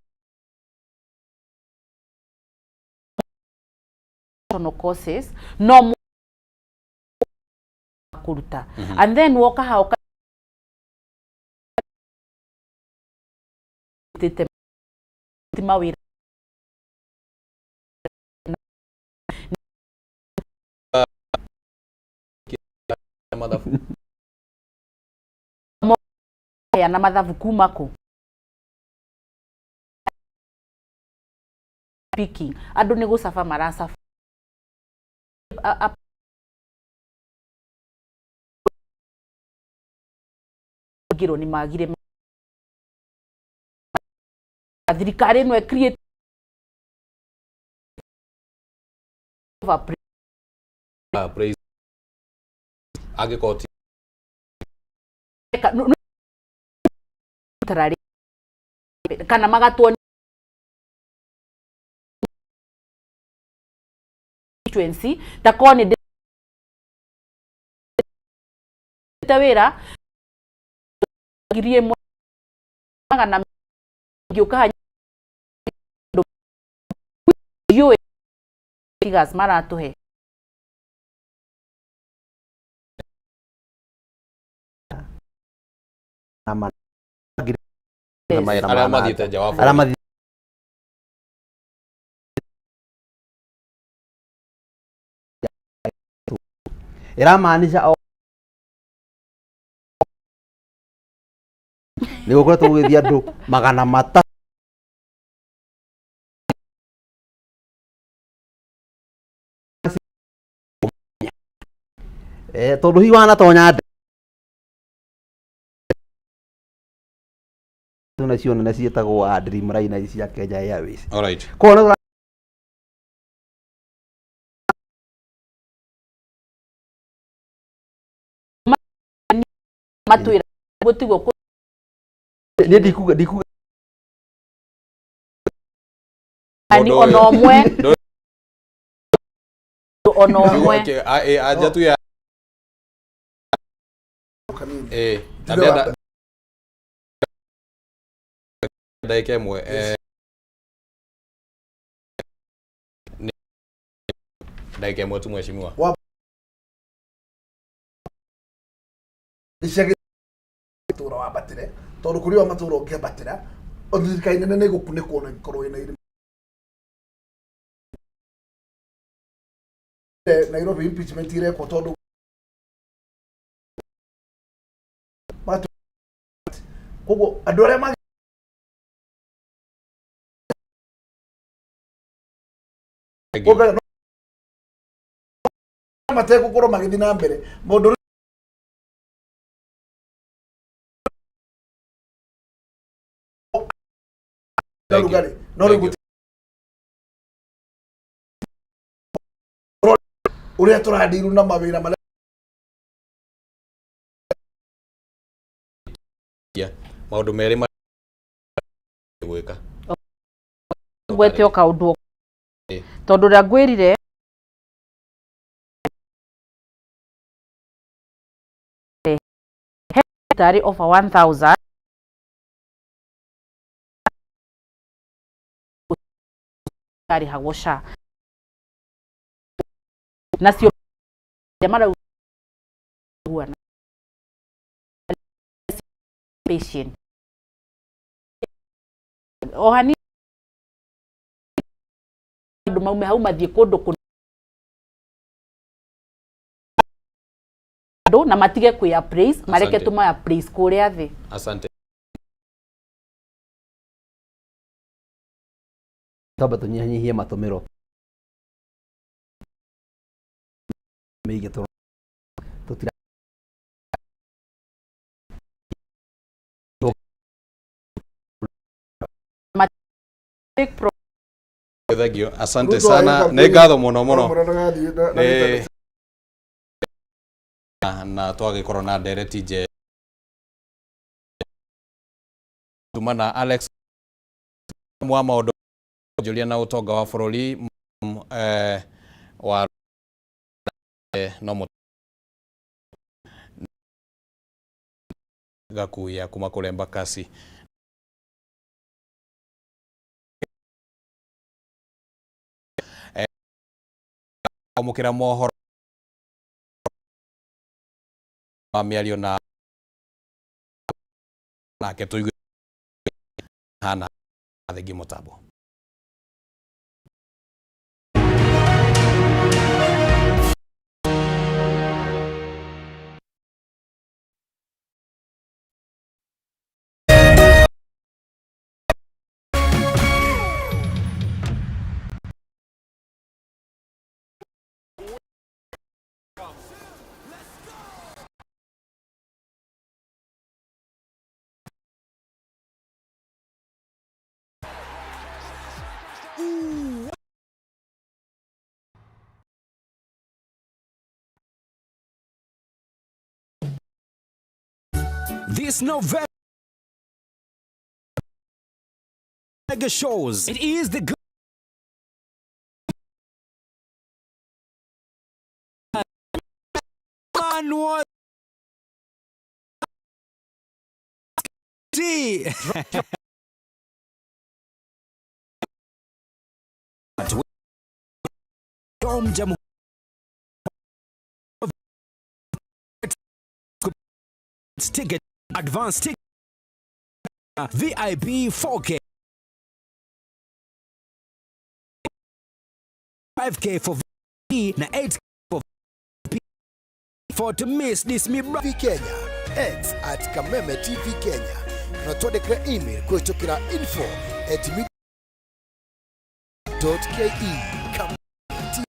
courses no kũruta and then woka ha ũka ti mawĩra. Mathabu. Heana mathabu kuma kũ speaking andũ nĩ gũcaba maracaba ngirwo nĩ magire thirikari ĩno ĩ create over. Praise angĩkorwo ti kana magatuonia constituency ta korwo nĩ ndĩte wĩra 1,100 ngĩũka ndiũĩ figures maratũhe. Arĩa mathiĩte nja wa arĩa bũrũri. Mathiĩte ĩramaanisha o nĩ gũkoretwo gũgĩthiĩ andũ 300. Tondũ hihi wanatonya nacio nene ciĩtagwo Dreamliner cia Kenya Airways. Alright. Koguo nĩ matwĩra gũtigwo. Niĩ ndikuga. Ani Mũndũ ona ũyũ- ũmwe ona ũmwe. Okay, anja tu ya na ndĩrenda ndagĩka ĩmwe, ndagĩka ĩmwe tu mheshimiwa. Icagi matũra wambatĩre tondũ kũrĩ o matũra ũngĩambatĩra thirikari nene nĩ ĩgũkunĩkwo na ĩkorwo ĩna irima. Nairobi impeachment irekwo tondũ koguo andũ arĩa Thank you. Mategũkorwo magĩthiĩ na mbere mũndũ. Thank you. Rugarĩ no rĩu Thank you. Ũrĩa tũrandiru na mawĩra marĩa Maũndũ merĩ gwĩka. Ngwete o kaũndũ tondũ ũrĩa ngwĩrire he tarĩ over 1000 arĩhagwo SHA nacio marauga patient o hani andũ maume hau mathiĩ kũndũ kũna andũ na matige kwĩ appraise mareke. Asante. Tũma appraise kũrĩa thĩ. Asante. Twambe tũnyihanyihie matũmĩro mĩingĩ tũtira. Big. Thank you. Asante Ruto sana. agĩka Nĩ ngatho mũno mũno. Mũno. Na twagĩkorwo na ndereti nje tuma na Alex wa maũndũ onjoria na ũtonga wa bũrũri wa no gakuya kuma kũrĩa Embakasi. Kwamũkĩra mohoro ma mĩario na nake tũigue hana thengi mũtambo. This November mega shows. It is the good man was T. From Jamhuri ticket advance ticket VIP 4K 5K for V na 8K for P for to miss this me bro. TV Kenya, X at Kameme TV Kenya, na twandĩkĩre email kũhĩtũkĩra info@media.ke. Kameme TV.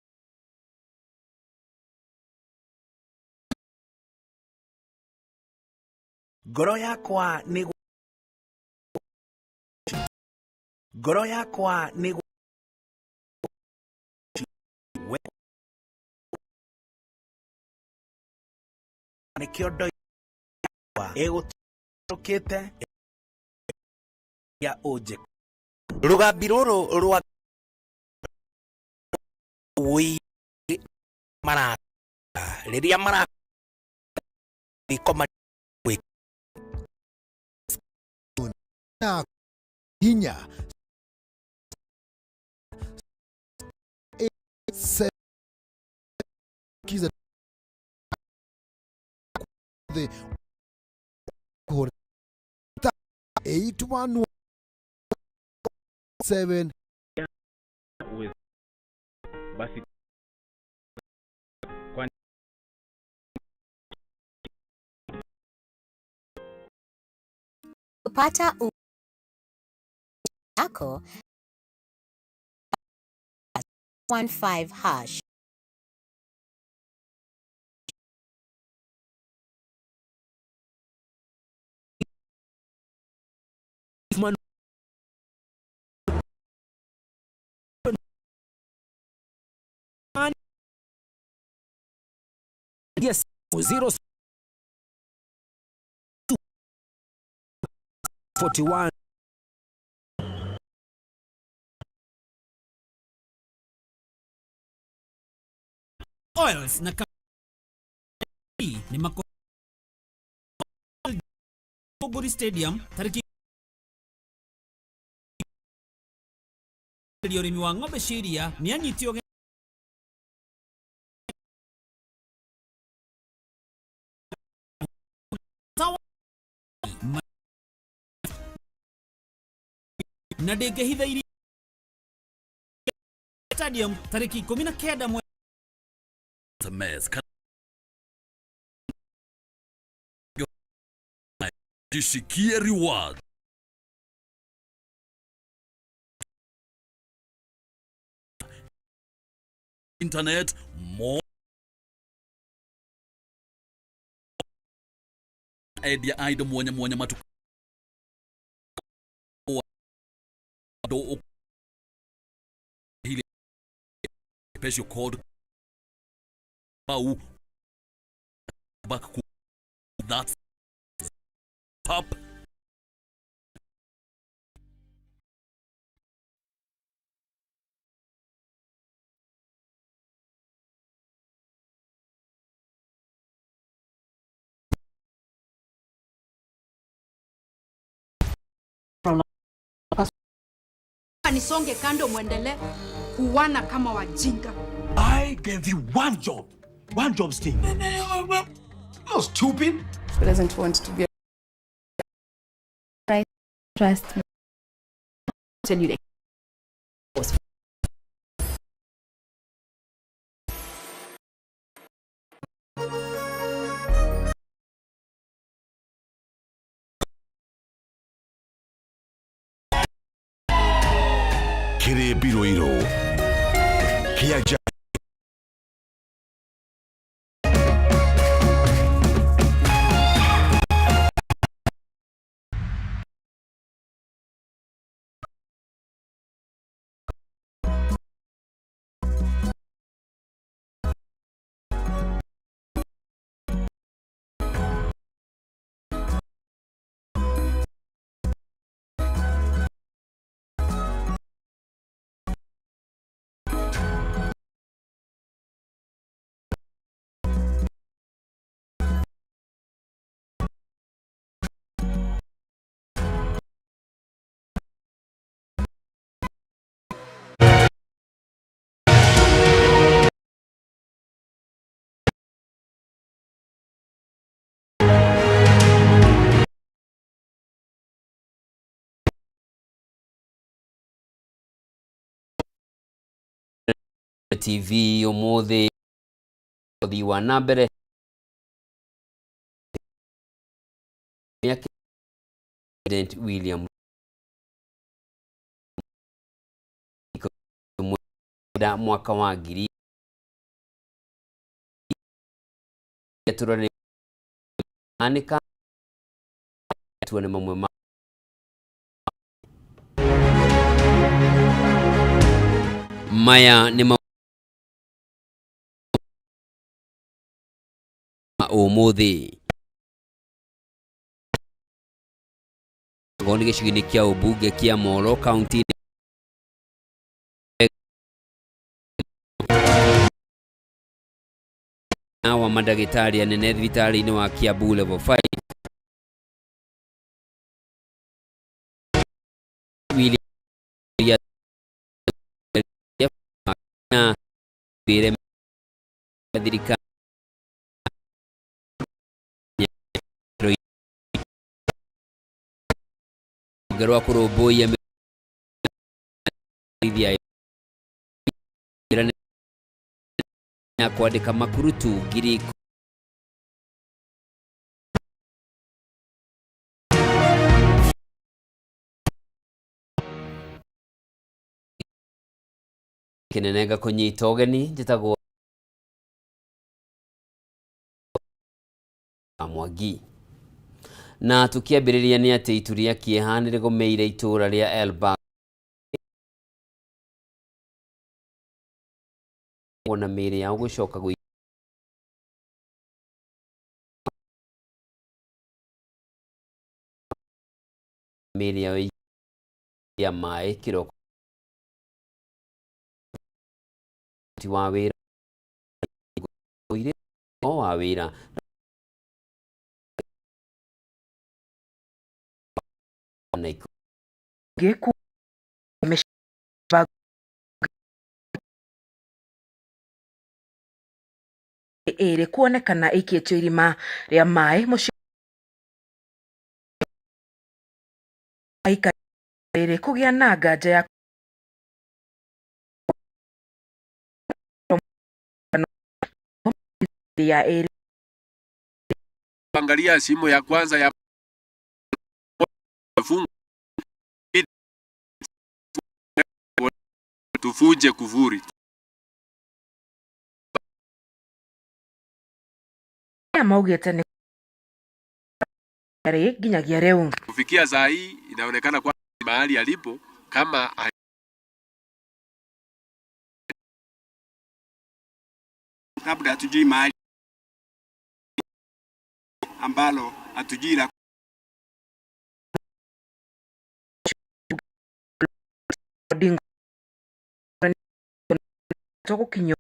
Ngoro yakwa nĩ ngoro yakwa nĩ we nĩkĩo ndoiga ĩgũtũkĩte ya ũnjĩ rũgambi rũrũ rwa wũi mara rĩrĩa mara ikoma na hinya 8 kiza the 8 1 7 basi kwani kupata u yako 15 hash. Man yes 0 41 Oils na ni mako Gori Stadium tariki ũrĩmi wa ng'ombe cia iria nĩ anyitio na ndĩngĩhitha iria Stadium tariki 19 mwe SMS jishikie reward internet more endia a indo mwanya mwanya matuka do hili special code au back that's up. Nisonge kando muendelee kuwana kama wajinga. I I gave you one job. One job, Steve. No, stupid. Who doesn't want to be right? Trust me. Tell you the Kĩrĩmbirũirũ kĩa TV umuthi uthii wa na mbere President William mwaka wa ngiri anika tuone mamwe ma maya nĩ ũmũthĩ nĩ gĩcigo-inĩ kĩa ũmbunge kĩa Molo kaunti wa mandagĩtarĩ anene thibitarĩ-inĩ wa Kiambu level 5 thirikari rwa kũrũmbũiya ya kwandĩka makurutu ngiri kĩnene ngakũnyita ũgeni njĩtagwo Mwangi. Na tukiambĩrĩria nĩ atĩ itu rĩa kĩeha nĩ rĩgũmĩire itũũra rĩa Elba na mĩĩrĩ yao gũcoka gũikio mĩĩrĩ yao ya maĩ kĩroko wa wĩra wa wĩra Ĩrĩ kuonekana ĩikĩtio irima rĩa maĩ mũciĩ aikari rĩrĩ kũgĩa na nganja ya ya ĩrĩ. Angalia simu ya kwanza ya tuvunje kufuri. Arĩa maugĩte nĩ nginyagia rĩu. Kufikia saa hii inaonekana kwa mahali alipo kama labda hatujui mahali ambalo hatujui la gũkinyio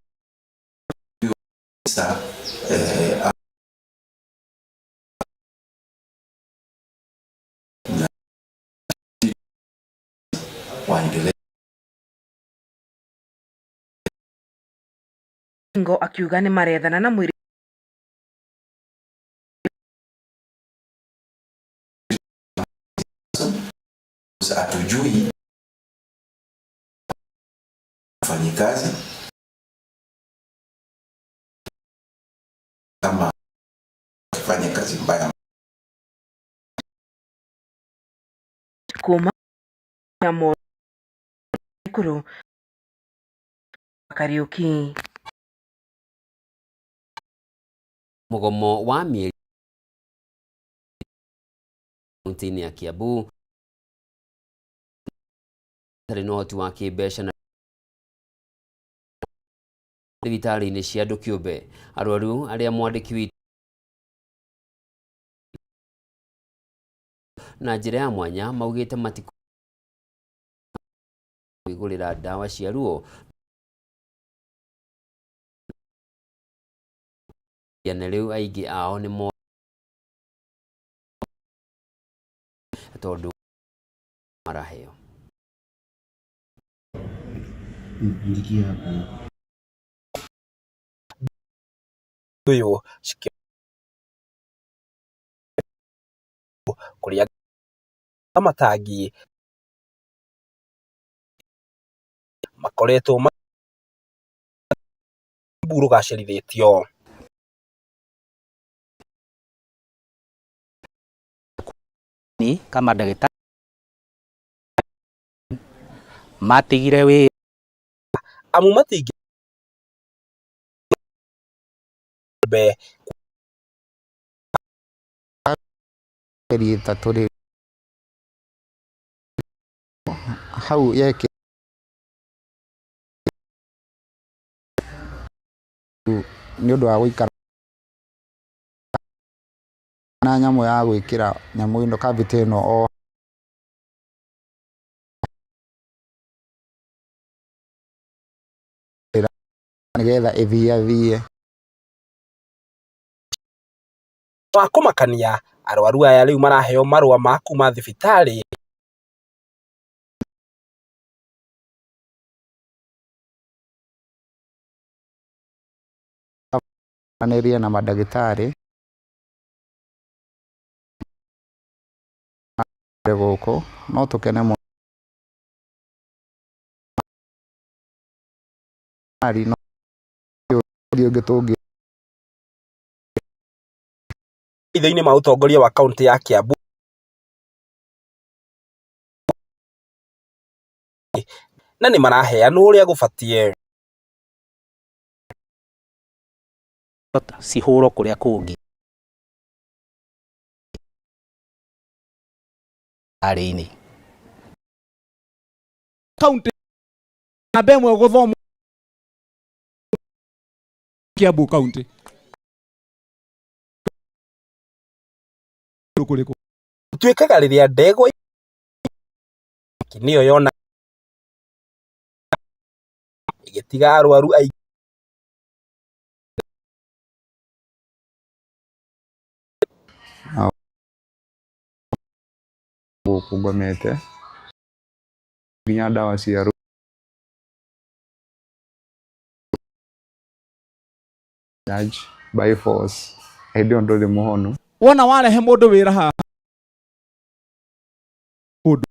waendelee. Ngo akiuga nĩmarethana na mwĩrĩ. Hatujui wafanyikazi kama wakifanya kazi mbaya. Kuma Nakuru Kariuki. Mũgomo wa mĩeri kaunti-inĩ ya Kiambu matarĩ na ũhoti wa kĩmbeca na thibitarĩ-inĩ cia andũ kĩũmbe. Arwaru arĩa mwandĩki witũ na njĩra ya mwanya maugĩte matikwĩgũrĩra ndawa cia ruo na rĩu aingĩ ao nĩ tondũ maraheo. Ũyũ kũrĩa matangi makoretwo rũgacĩrithĩtio. Kama ndagĩtarĩ matigire wĩra amu matingĩ Mĩeri ĩtatũ rĩu hau nĩ ũndũ wa gũikara na nyamũ ya gwĩkĩra nyamũ ĩno cavity ĩno o nĩgetha ĩthiathie. Wa kũmakania arwaru aya rĩu maraheo marũa ma kuma thibitarĩ. Aranĩria na mandagĩtarĩ gũkũ no tũkene mũno ũngĩ tũngĩ Maitho-inĩ ma ũtongoria wa kaũntĩ ya Kiambu na nĩ maraheanwo ũrĩa gũbatiĩ. Cihũrwo kũrĩa kũngĩ arĩ-inĩ. Kaunti namba ĩmwe gũthomwo Kiambu kaunti kũrĩkũ. Gũtuĩkaga rĩrĩa ndegwa nĩyo yona ĩgĩtiga arwaru aingĩ. Gũkũ ngomete nginya ndawa cia ruo by force hĩndĩ ĩyo ndũrĩ mũhonu. Wona warehe mũndũ wĩra haha mũndũ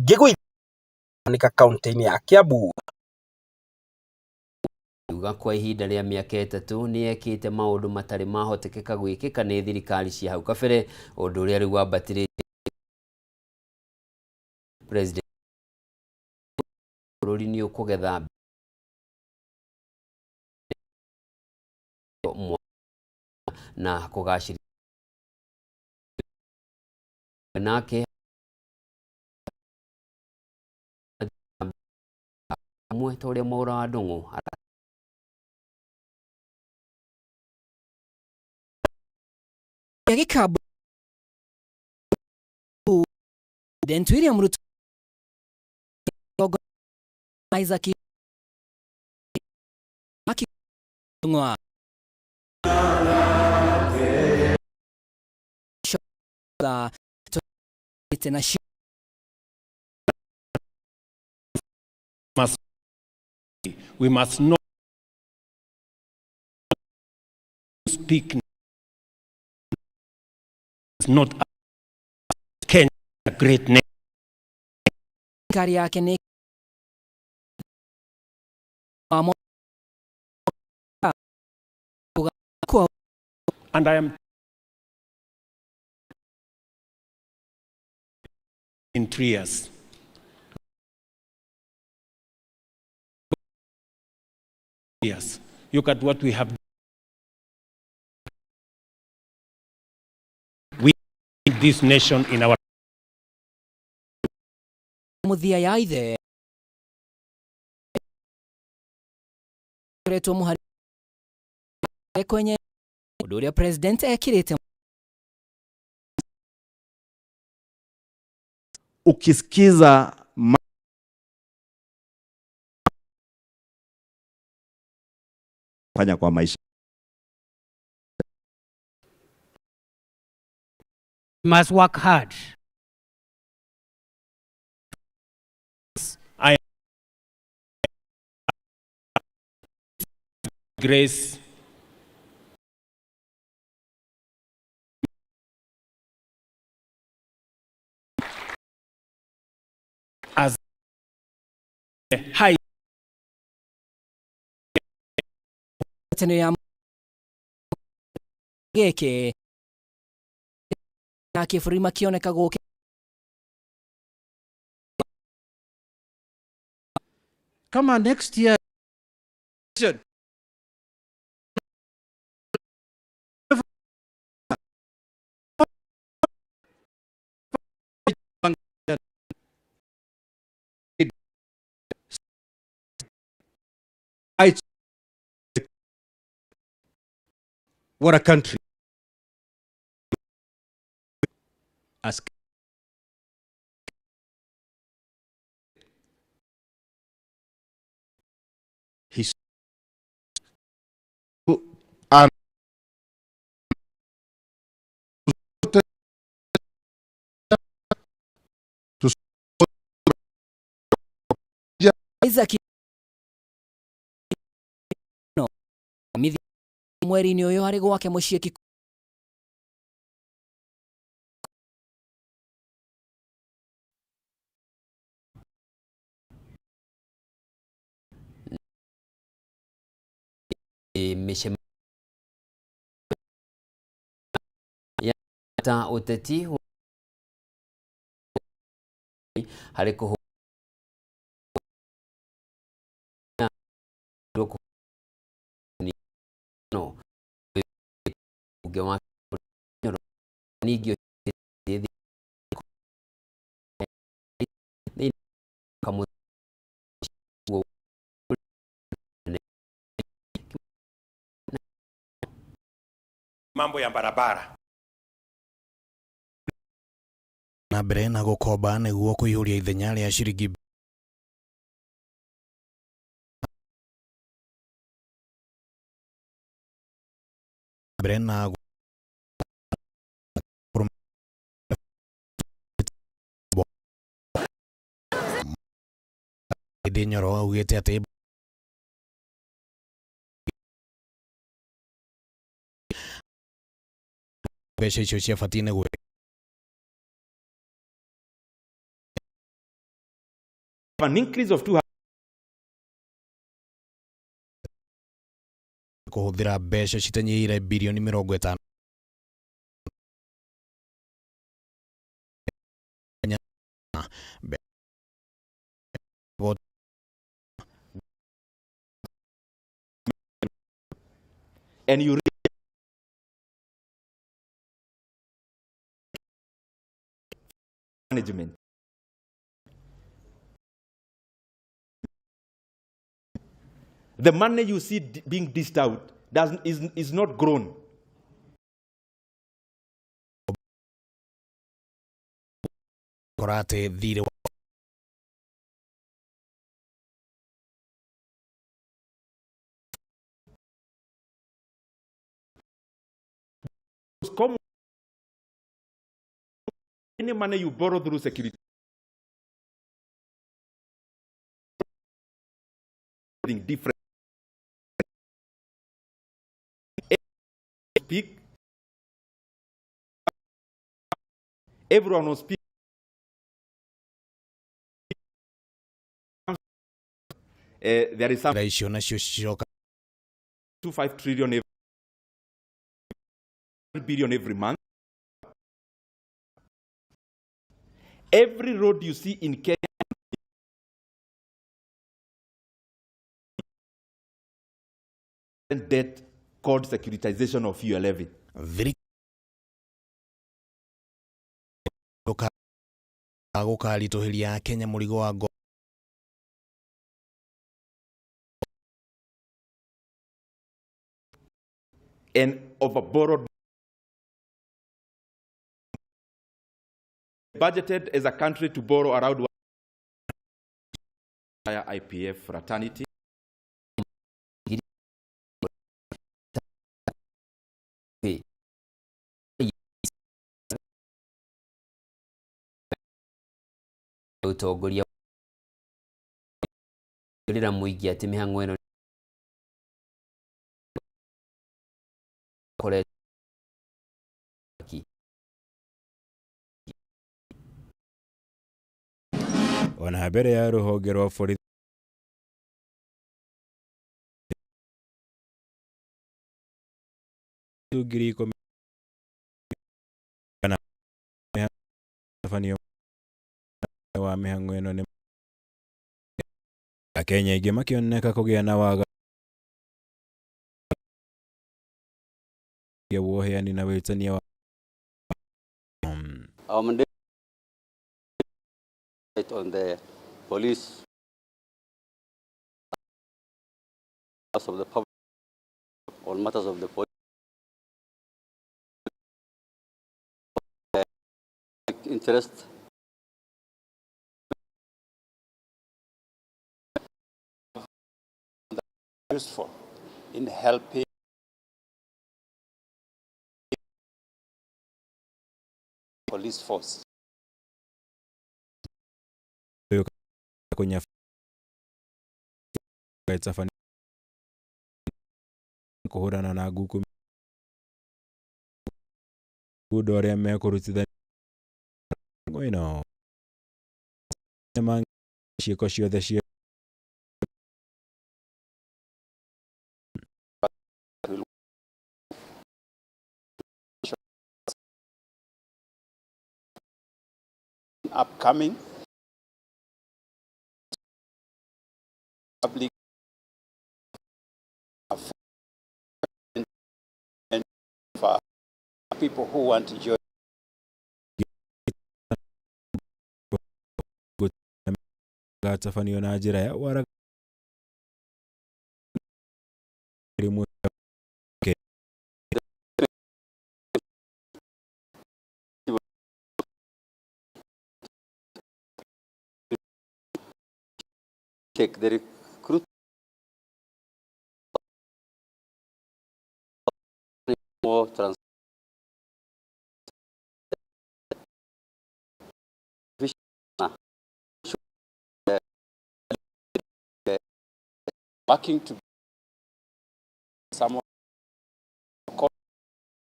Ngĩgũithia kaũntĩ-inĩ ya Kiambu. Akiuga kwa ihinda rĩa mĩaka 3 nĩ ekĩte maũndũ matarĩ mahotekeka gwĩkĩka nĩ thirikari cia hau kabere, ũndũ ũrĩa rĩu wambatĩrĩte President bũrũri nĩ ũkũgetha na kũgacĩrithia nake mwe ta ũrĩa Mwaũra wa Ndung'u Gĩkambu President William Ruto Isaac Ndung'u We must not speak is not Kenya a great name. Thirikari yake nĩ And I am in 3 years. Yes. Look at what we have. We need this nation in our Mũthia ya ithe koretwo mũhari kwenye ũndũ ũrĩa president ekĩrĩte. Ukisikiza fanya kwa maisha. Must work hard. I grace as high tene ya gĩkĩ na kĩbũrũri makĩoneka gũkĩ Kama next year I what a country as his and to Isaac no mithi mweri-inĩ ũyũ arĩ gwake mũciĩ Kikuyu. Mĩcemanio ya ta ũteti harĩ kũhũra no mbunge wa ningĩ mambo ya barabara na mbere na gũkomba nĩguo kũiyũria ithenya rĩa ciringi mbere na Ndindi Nyoro augĩte atĩ mbeca icio ciabatiĩ nĩ gwĩ an increase of 2 kũhũthĩra mbeca citanyihĩire birioni 50 and you management. The money you see being dished out is not grown. Kora atĩ thirĩ wa Come any money you borrow through security different. Speak. Everyone was speak. There is some icio nacio ciroka 25 trillion every billion every month. Every road you see in Kenya debt called securitization of fuel levy. Gũkaritũhĩria Kenya mũrigo wa ngo and overborrowed budgeted as a country to borrow around IPF fraternity. Utongoria rĩra mũingĩ atĩ mĩhang'o ĩno Ona mbere ya rũhonge rwa borithi 10,000 kana wa mĩhang'o ĩno nĩ Akenya aingĩ makĩoneka kũgĩa na waga woheani na wĩtania wa on the police of the public on matters of the police interest useful in helping police force kũhũrana na nguku mĩgũnda ũrĩa mekũrutithania ĩno ciĩko ciothe cia upcoming public and for people who want to join gatabanio na njĩra ya wara take the recruit more trans working to someone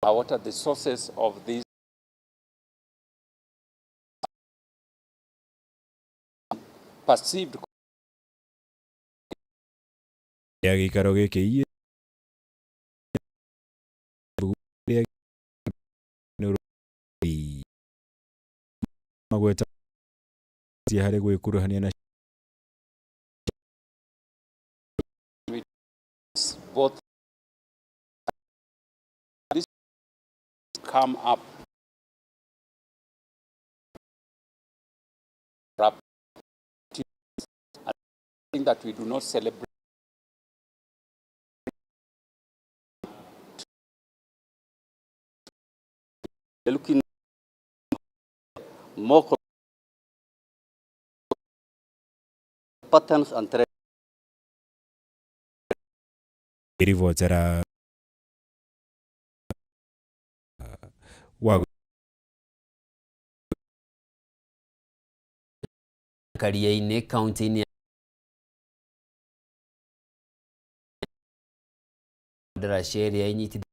what are the sources of these perceived ya gĩikaro gĩkĩ magweta harĩ gwĩkuruhania na both this come up that we do not celebrate looking more patterns and trends Rivotera wa Karia-inĩ kaunti-inĩ ya Ndaraca ĩrĩa ĩnyitithanagia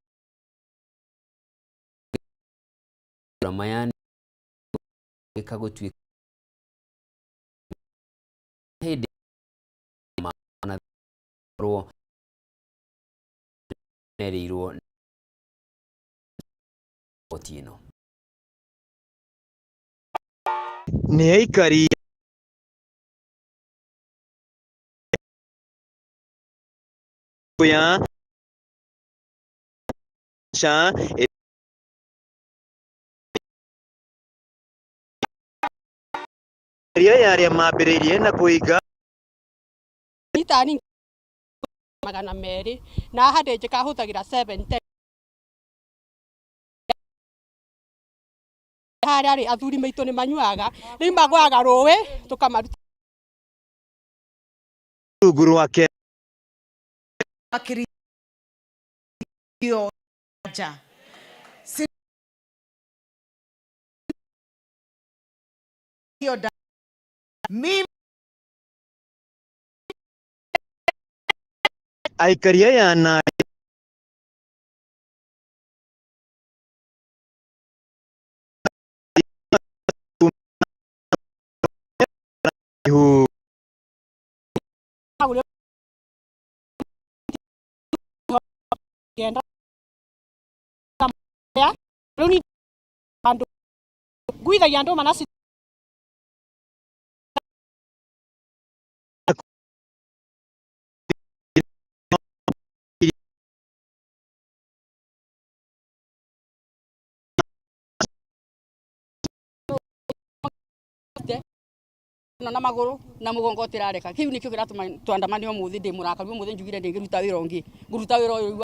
Maya gũtuĩka hĩndĩ na rwo merĩirwo riboti ĩno. Nĩ aikari ya cha ria ya arĩa mambĩrĩirie na kũiga itani 200 na haha ndĩnjĩka hũthagĩra 710 harĩa rĩ athuri maitũ nĩ manyuaga rĩu magũaga rũĩ tũkamaruta rungu rwake Makĩrio nja mimi aikari aya na rĩu ni andũ nguithagia ndũma na na maguru na mugongo utirareka kiu nikio kiratuma twandamane umuthi ndi murakaru umuthi njugire ndingiruta wira ungi nguruta wira uyu.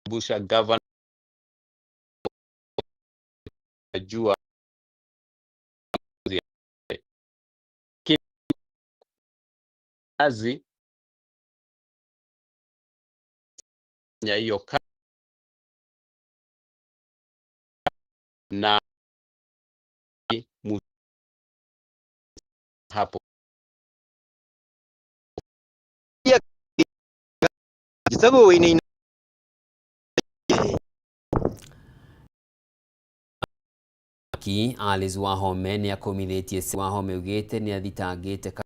Busha governor jua kazi ya hiyo na hapo Ki Alice Wahome nĩ akũmithĩtie Wahome augĩte nĩ athitangĩte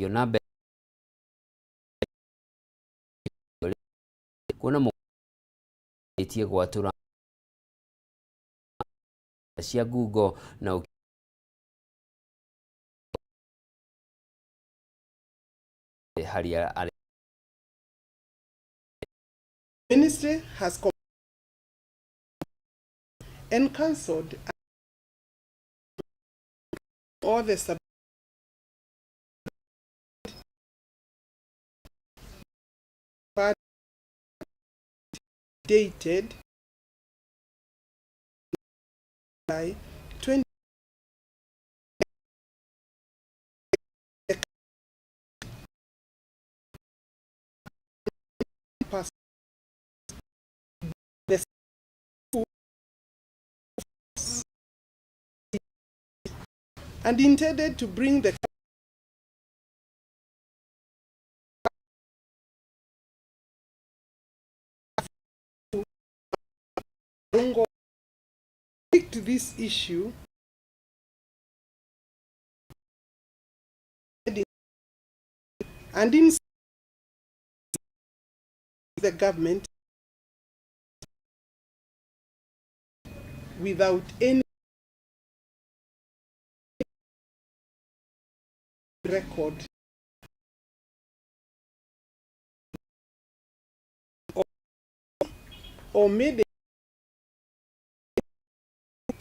na mbere kuona mũtie gwatũra cia ngungo na harĩa arĩ. Ministry has and cancelled all the dated by 20 the and intended to bring the to this issue and in the government without any record or made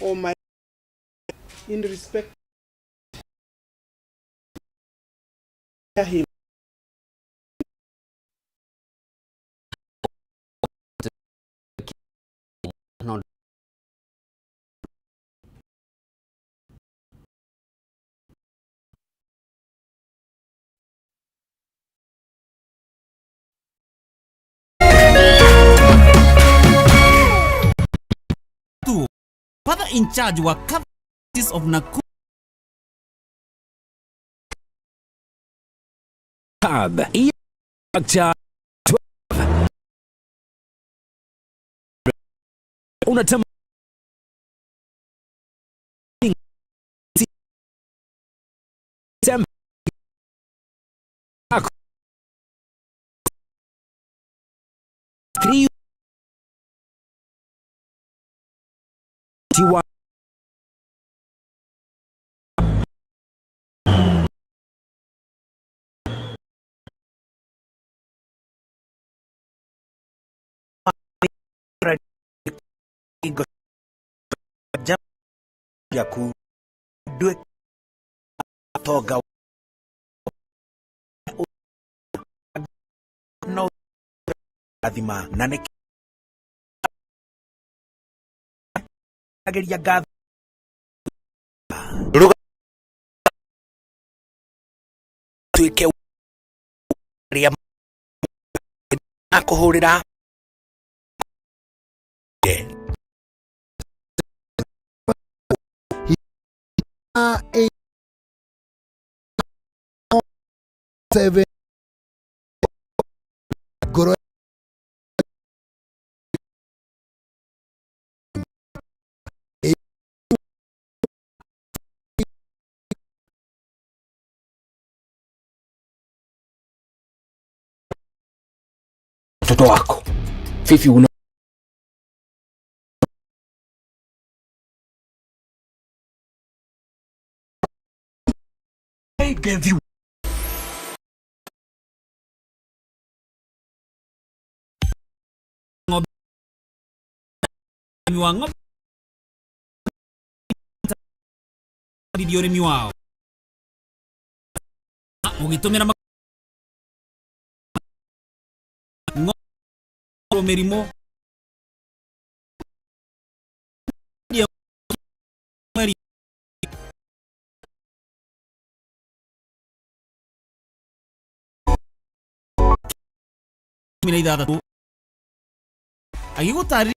or my in respect him. Father in charge wa Catholic of Nakuru. Hub. E 12. Unatamani 3 1 yaku ndwĩ no rathima na nĩ ageria ngatho tuike ria akuhurira 8 7 ngoro mtoto wako Fifi una I gave you wa ng'ombe ũrĩmi wao ũgĩtũmĩra mĩrimũ mweri 16 agĩgũtarĩria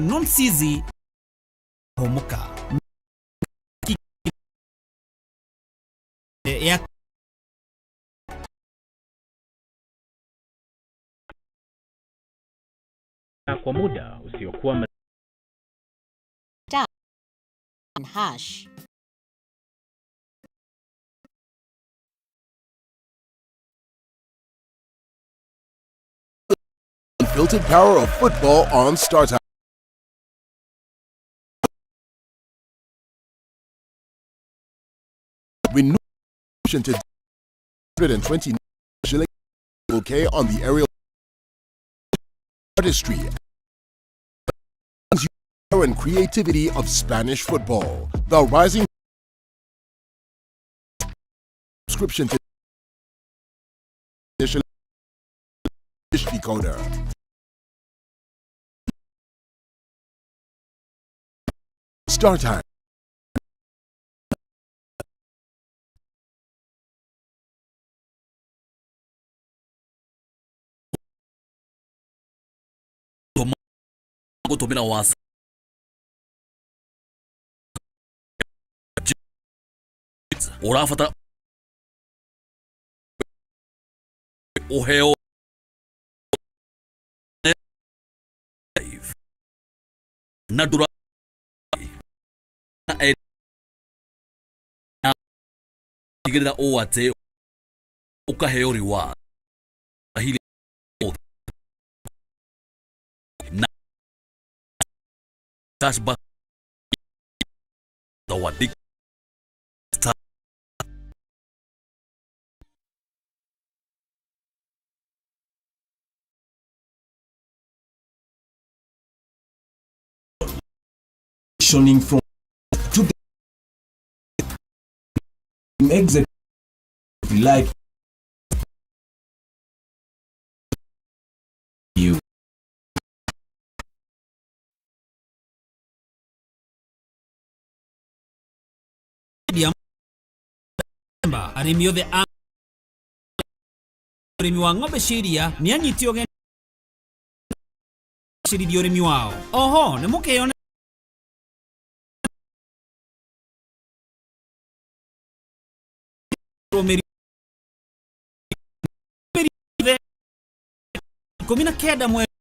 nonsizi homoka ya kwa muda usiokuwa hash. Unfiltered power of football on StarTimes. Renew to 120 shilling okay on the aerial artistry and creativity of Spanish football. The rising subscription to decoder. StarTimes. Gũtũmĩra WhatsApp ũrabatara ũheo na ndũra na tigĩrĩra ũũ atĩ ũkaheo reward na cashback zawadi from to the exit like you. Arĩmi othe a ũrĩmi wa ng'ombe cia iria nĩ anyiti ũgeni gũcĩrithia ũrĩmi wao. Oho nĩ mũkeyonera 19 mweri.